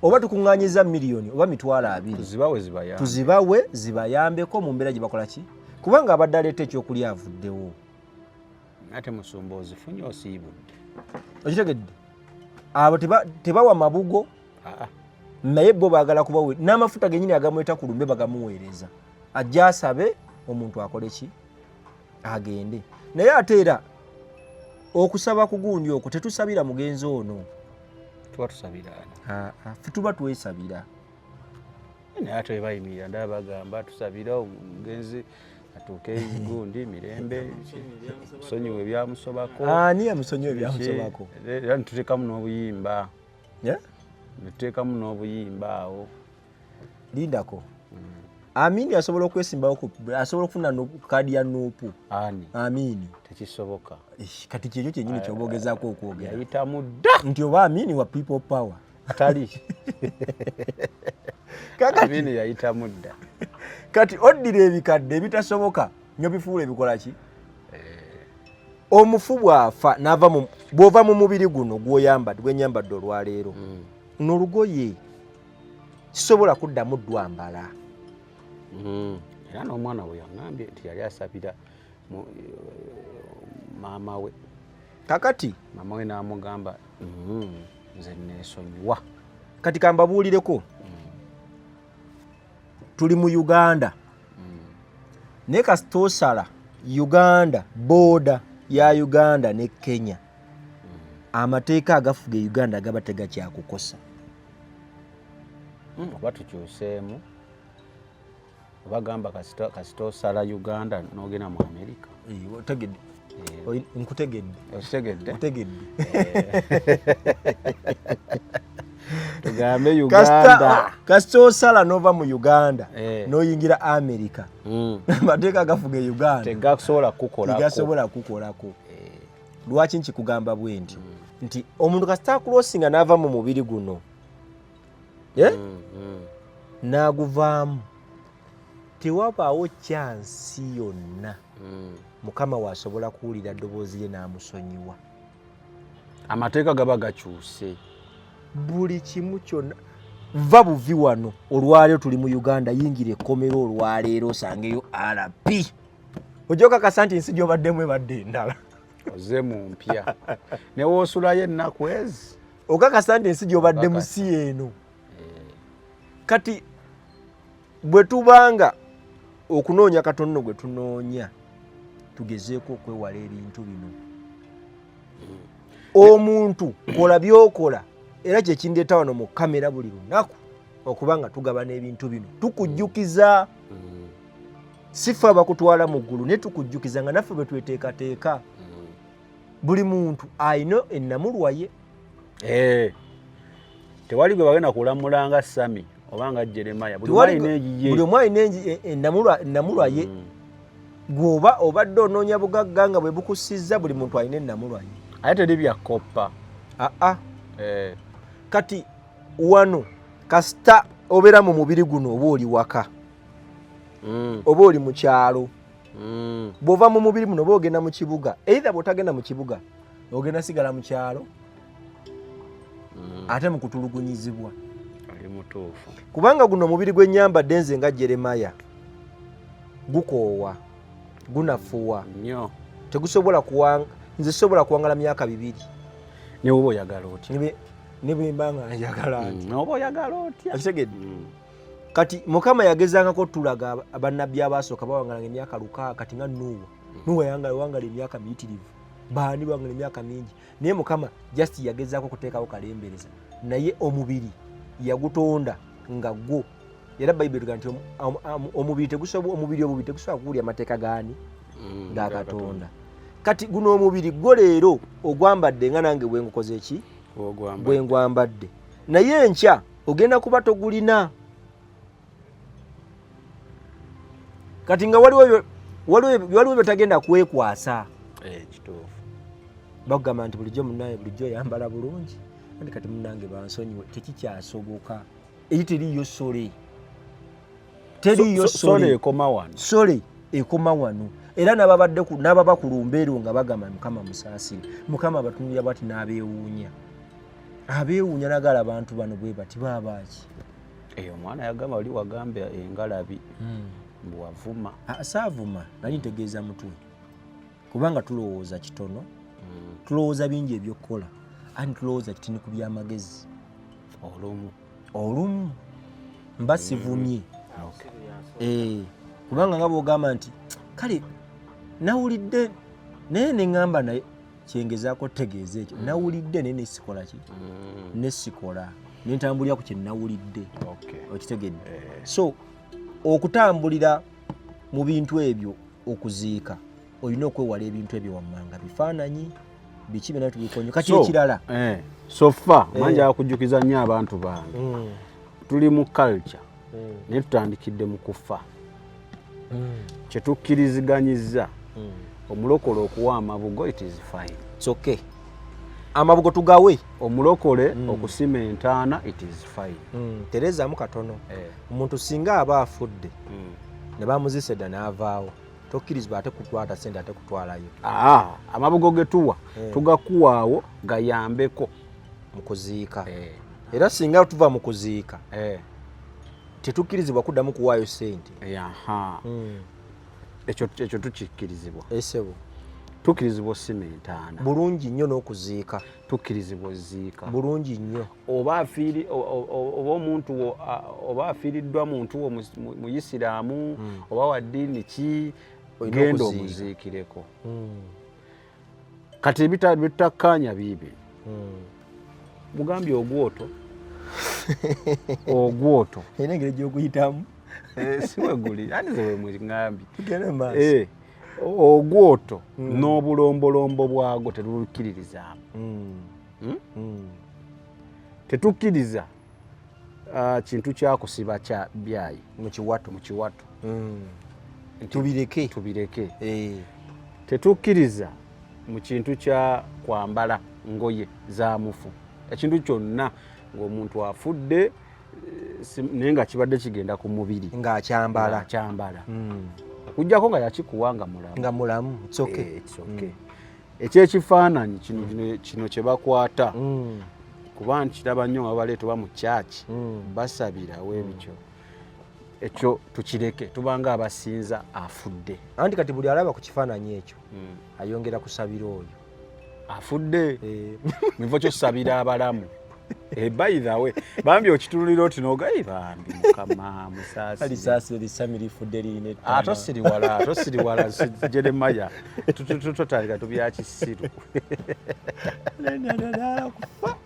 Oba tukuŋŋaanyiza miliyoni oba 20,000, Tuzibawe zibayambe. Tuzibawe zibayambeko mu mbeera gye bakola ki, kubanga abadde aleeta ekyokulya avuddewo. Ate musumba ozifunye osiibudde. Okitegedde? Abo tebawa mabugo. Ah, ah. Naye bo baagala kubawe n'amafuta genyini agamweta ku lumbe bagamuweereza, ajja asabe omuntu akole ki, agende. Naye ate era okusaba ku gundi okwo tetusabira mugenzi ono. Tuba tusabiraana. Ah, ah, ffe tuba twesabira. Naye ate webayimirira ndaba bagamba tusabire omugenzi atuuke gundi mirembe, sonyiwe ebyamusobako. Ani amusonyiwa ebyamusobako? Era nituteekamu n'obuyimba. Yeah? Nituteekamu n'obuyimba awo. Lindako, Amini asobola okwesimbawo asobola okufuna kaadi ya NUP? Ani? Amini. Tekisoboka. Eh, kati kyekyo kyenyini kyoba ogezaako okwogera. Yayitamu dda. Nti oba Amini wa People Power. Atali. Kakati Amini yayitamu dda. Kati oddira ebikadde ebitasoboka nyo bifuula ebikola ki. Omufu bw'afa n'ava mu, bw'ova mu mubiri guno gw'oyambadde, gwenyambadde olwaleero, n'olugoye sisobola kuddamu ddwambala. Era n'omwana we yaŋŋambye nti yali asabira maama we. Kakati maama we n'amugamba, nze neesonyiwa. Kati kambabuulireko, tuli mu Uganda, naye kasita osala Uganda, border ya Uganda ne Kenya, amateeka agafuga e Uganda gaba tegakyakukosa. Oba tukyuseemu, oba gamba kasita osala Uganda n'ogenda mu Amerika. Eh, otegedde? Nkutegedde. Okitegedde? Nkutegedde. Tugambe Uganda. Kasita osala n'ova mu Uganda n'oyingira Amerika, amateeka agafuga e Uganda tegasobola kukolako. Tegasobola kukolako. Lwaki nkikugamba bwe ntyo? Nti omuntu kasita acrossinga n'ava mu mubiri guno, eh? N'aguvaamu, tewabaawo chance yonna Mukama waasobola kuwulira ddoboozi lye n'amusonyiwa. Amateeka gaba gakyuse. Buli kimu kyonna. Va buvi wano olwaleero, tuli mu Uganda, yingira ekkomero olwaleero osangeyo rp, ojja okakasa nti ensi gy'obaddemu ebadde endala. Oze mu mpya newoosulayo ennaku ezi. Okakasa nti ensi gy'obaddemu Okakasa. si eno. Kati bwe tubanga okunoonya Katonda gwe tunoonya, tugezeeko okwewala ebintu bino. Omuntu kola byokola, era kyekindeeta wano mu kamera buli lunaku okuba nga tugabana ebintu bino, tukujjukiza. Si ffe abakutwala mu ggulu, naye tukujjukiza nga naffe bwe tweteekateeka. Buli muntu alina ennamulwa ye. Eh, tewali gwe bagenda kulamula nga Sami oba nga Jeremaya. Buli omu alina egiye. Buli omu alina ennamulwa ye. Gwoba obadde onoonya bugagga nga bwe bukusizza, buli muntu alina ennamulwa ye. Ate teri byakoppa. Aa. Eh. Kati wano kasita obeera mu mubiri guno, oba oli waka oba oli mu kyalo, bw'ova mu mubiri muno oba ogenda mu kibuga, either bw'otagenda mu kibuga ogenda sigala mu kyalo ate mu kutulugunyizibwa. Ali mutuufu. Kubanga guno omubiri gw'ennyambadde nze nga Jeremaya gukoowa, gunafuwa. Nnyo. Tegusobola kuwanga, nze sobola kuwangala myaka 2. Ne woba oyagala otya? Ne bwe mba nga njagala nti. Noba oyagala otya? Okitegedde? Kati Mukama yagezangako tulaga bannabbi abasooka bawangalanga emyaka 600. Kati nga Nuuwa, Nuuwa yawangala emyaka miyitirivu, baani bawangala emyaka mingi, naye Mukama just yagezaako okuteekawo kalembereza. Naye omubiri yagutonda nga gwo, era Bayibuli etuga nti omubiri tegusobola, omubiri obubi tegusobola kuwulira amateeka gaani? Ga Katonda. Kati guno omubiri gwo leero ogwambadde nga nange bwe ngukoze ki, bwe ngwambadde, naye enkya ogenda kuba togulina. Kati nga waliwo waliwo byotagenda kwekwasa. Eh, kituufu. Bakugamba nti bulijjo munaye bulijjo oyambala bulungi, anti kati munange bansonyiwe, tekikyasoboka. Eri teriiyo sole, teriiyo sole ekoma wano, sole ekoma wano. Era nababadde nababa ku lumbeero nga bagamba Mukama musaasire, Mukama abatunulira bwati n'abeewuunya, abeewuunya nagala abantu bano bwe bati baabaaki. Eyo omwana yagamba oli wagamba engalabi mbu wavuma. Ah, saavuma, nali ntegeeza mutwe, kubanga tulowooza kitono, tulowooza bingi ebyokukola, anti tulowooza kitini ku byamagezi. Olumu olumu mba sivumye. Eh, kubanga nga bwogamba nti kale nawulidde naye neŋŋamba, naye kyengezaako tegeeza ekyo, nawulidde naye nesikola ki, nesikola nentambulira ku kyenawulidde. Okitegedde? So okutambulira mu bintu ebyo, okuziika olina okwewala ebintu ebyo wammanga, bifaananyi biki byonna tubikonyo. Kati ekirala, so far manja akujjukiza nnyo abantu bange, tuli mu culture, naye tutandikidde mu kufa. Kyetukkiriziganyiza, omulokole okuwa amabugo, it is fine. It's okay, amabugo tugawe. Omulokole okusima entaana, it is fine. Terezaamu katono. Omuntu singa aba afudde ne bamuzisa edda n'avaawo, tokkirizibwa ate kutwata sente ate kutwalayo. Aa, amabugo getuwa tugakuwaawo gayambeko mu kuziika. Era singa tuva mu kuziika, tetukkirizibwa kuddamu kuwaayo sente. Aha, ekyo tukikkirizibwa. Esebo. Tukkirizibwa osima entaana. Bulungi nnyo, n'okuziika. Tukkirizibwa oziika. Bulungi nnyo. Oba afiiri oba omuntu wo oba afiiriddwa muntu wo muyisiraamu oba wa ddiini ki, Olina genda okuziika. Omuziikireko. Kati bitakkaanya biibi mugambye ogwoto ogwoto. Erina engeri gy'okuyitamu. Eh, si weguli ani ze wemugambye. Tugende mu maaso. Eh, ogwoto n'obulombolombo bwago tetubukkiririzaamu. Tetukkiriza kintu kyakusiba kya byayi mu kiwato. Mu kiwato. Tubireke. Tubireke. Eh. Tetukkiriza mu kintu kya kwambala ngoye za mufu, ekintu kyonna ng'omuntu afudde, naye nga kibadde kigenda ku mubiri ng'akyambala. Ng'akyambala, okugjako nga yakikuwa nga mulamu. Nga mulamu, it's okay. Eh, it's okay. Ekyekifaananyi kino, kino kye bakwata, kuba nkiraba nnyo nga babaleeta oba mu kyaki, basabirawo ebityo, ekyo tukireke, tubanga abasinza afudde. Anti kati buli alaba ku kifaananyi ekyo ayongera kusabira oyo afudde Eh, mu kifo kyosabira abalamu. Eh, by the way, bambi okitunulira oti nogayi, bambi Mukama musaasire. Alisaasire lisami lifudde lirina ettama. Ate osiriwala, ate osiriwala Jeremaya, totandika tubya kisiru. Kufa.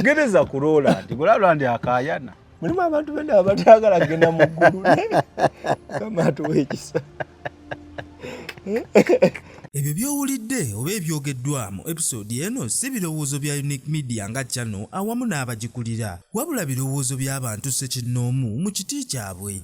Gereza ku Roland, gula Roland akayana. Mulimu abantu benda abatagala kugenda mu ggulu, Mukama atuwa ekisa. Ebyo by'owulidde oba ebyogeddwa mu episode eno si birowoozo bya Unique Media nga channel awamu n'abagikulira, wabula birowoozo by'abantu ssekinnoomu mu kiti kyabwe.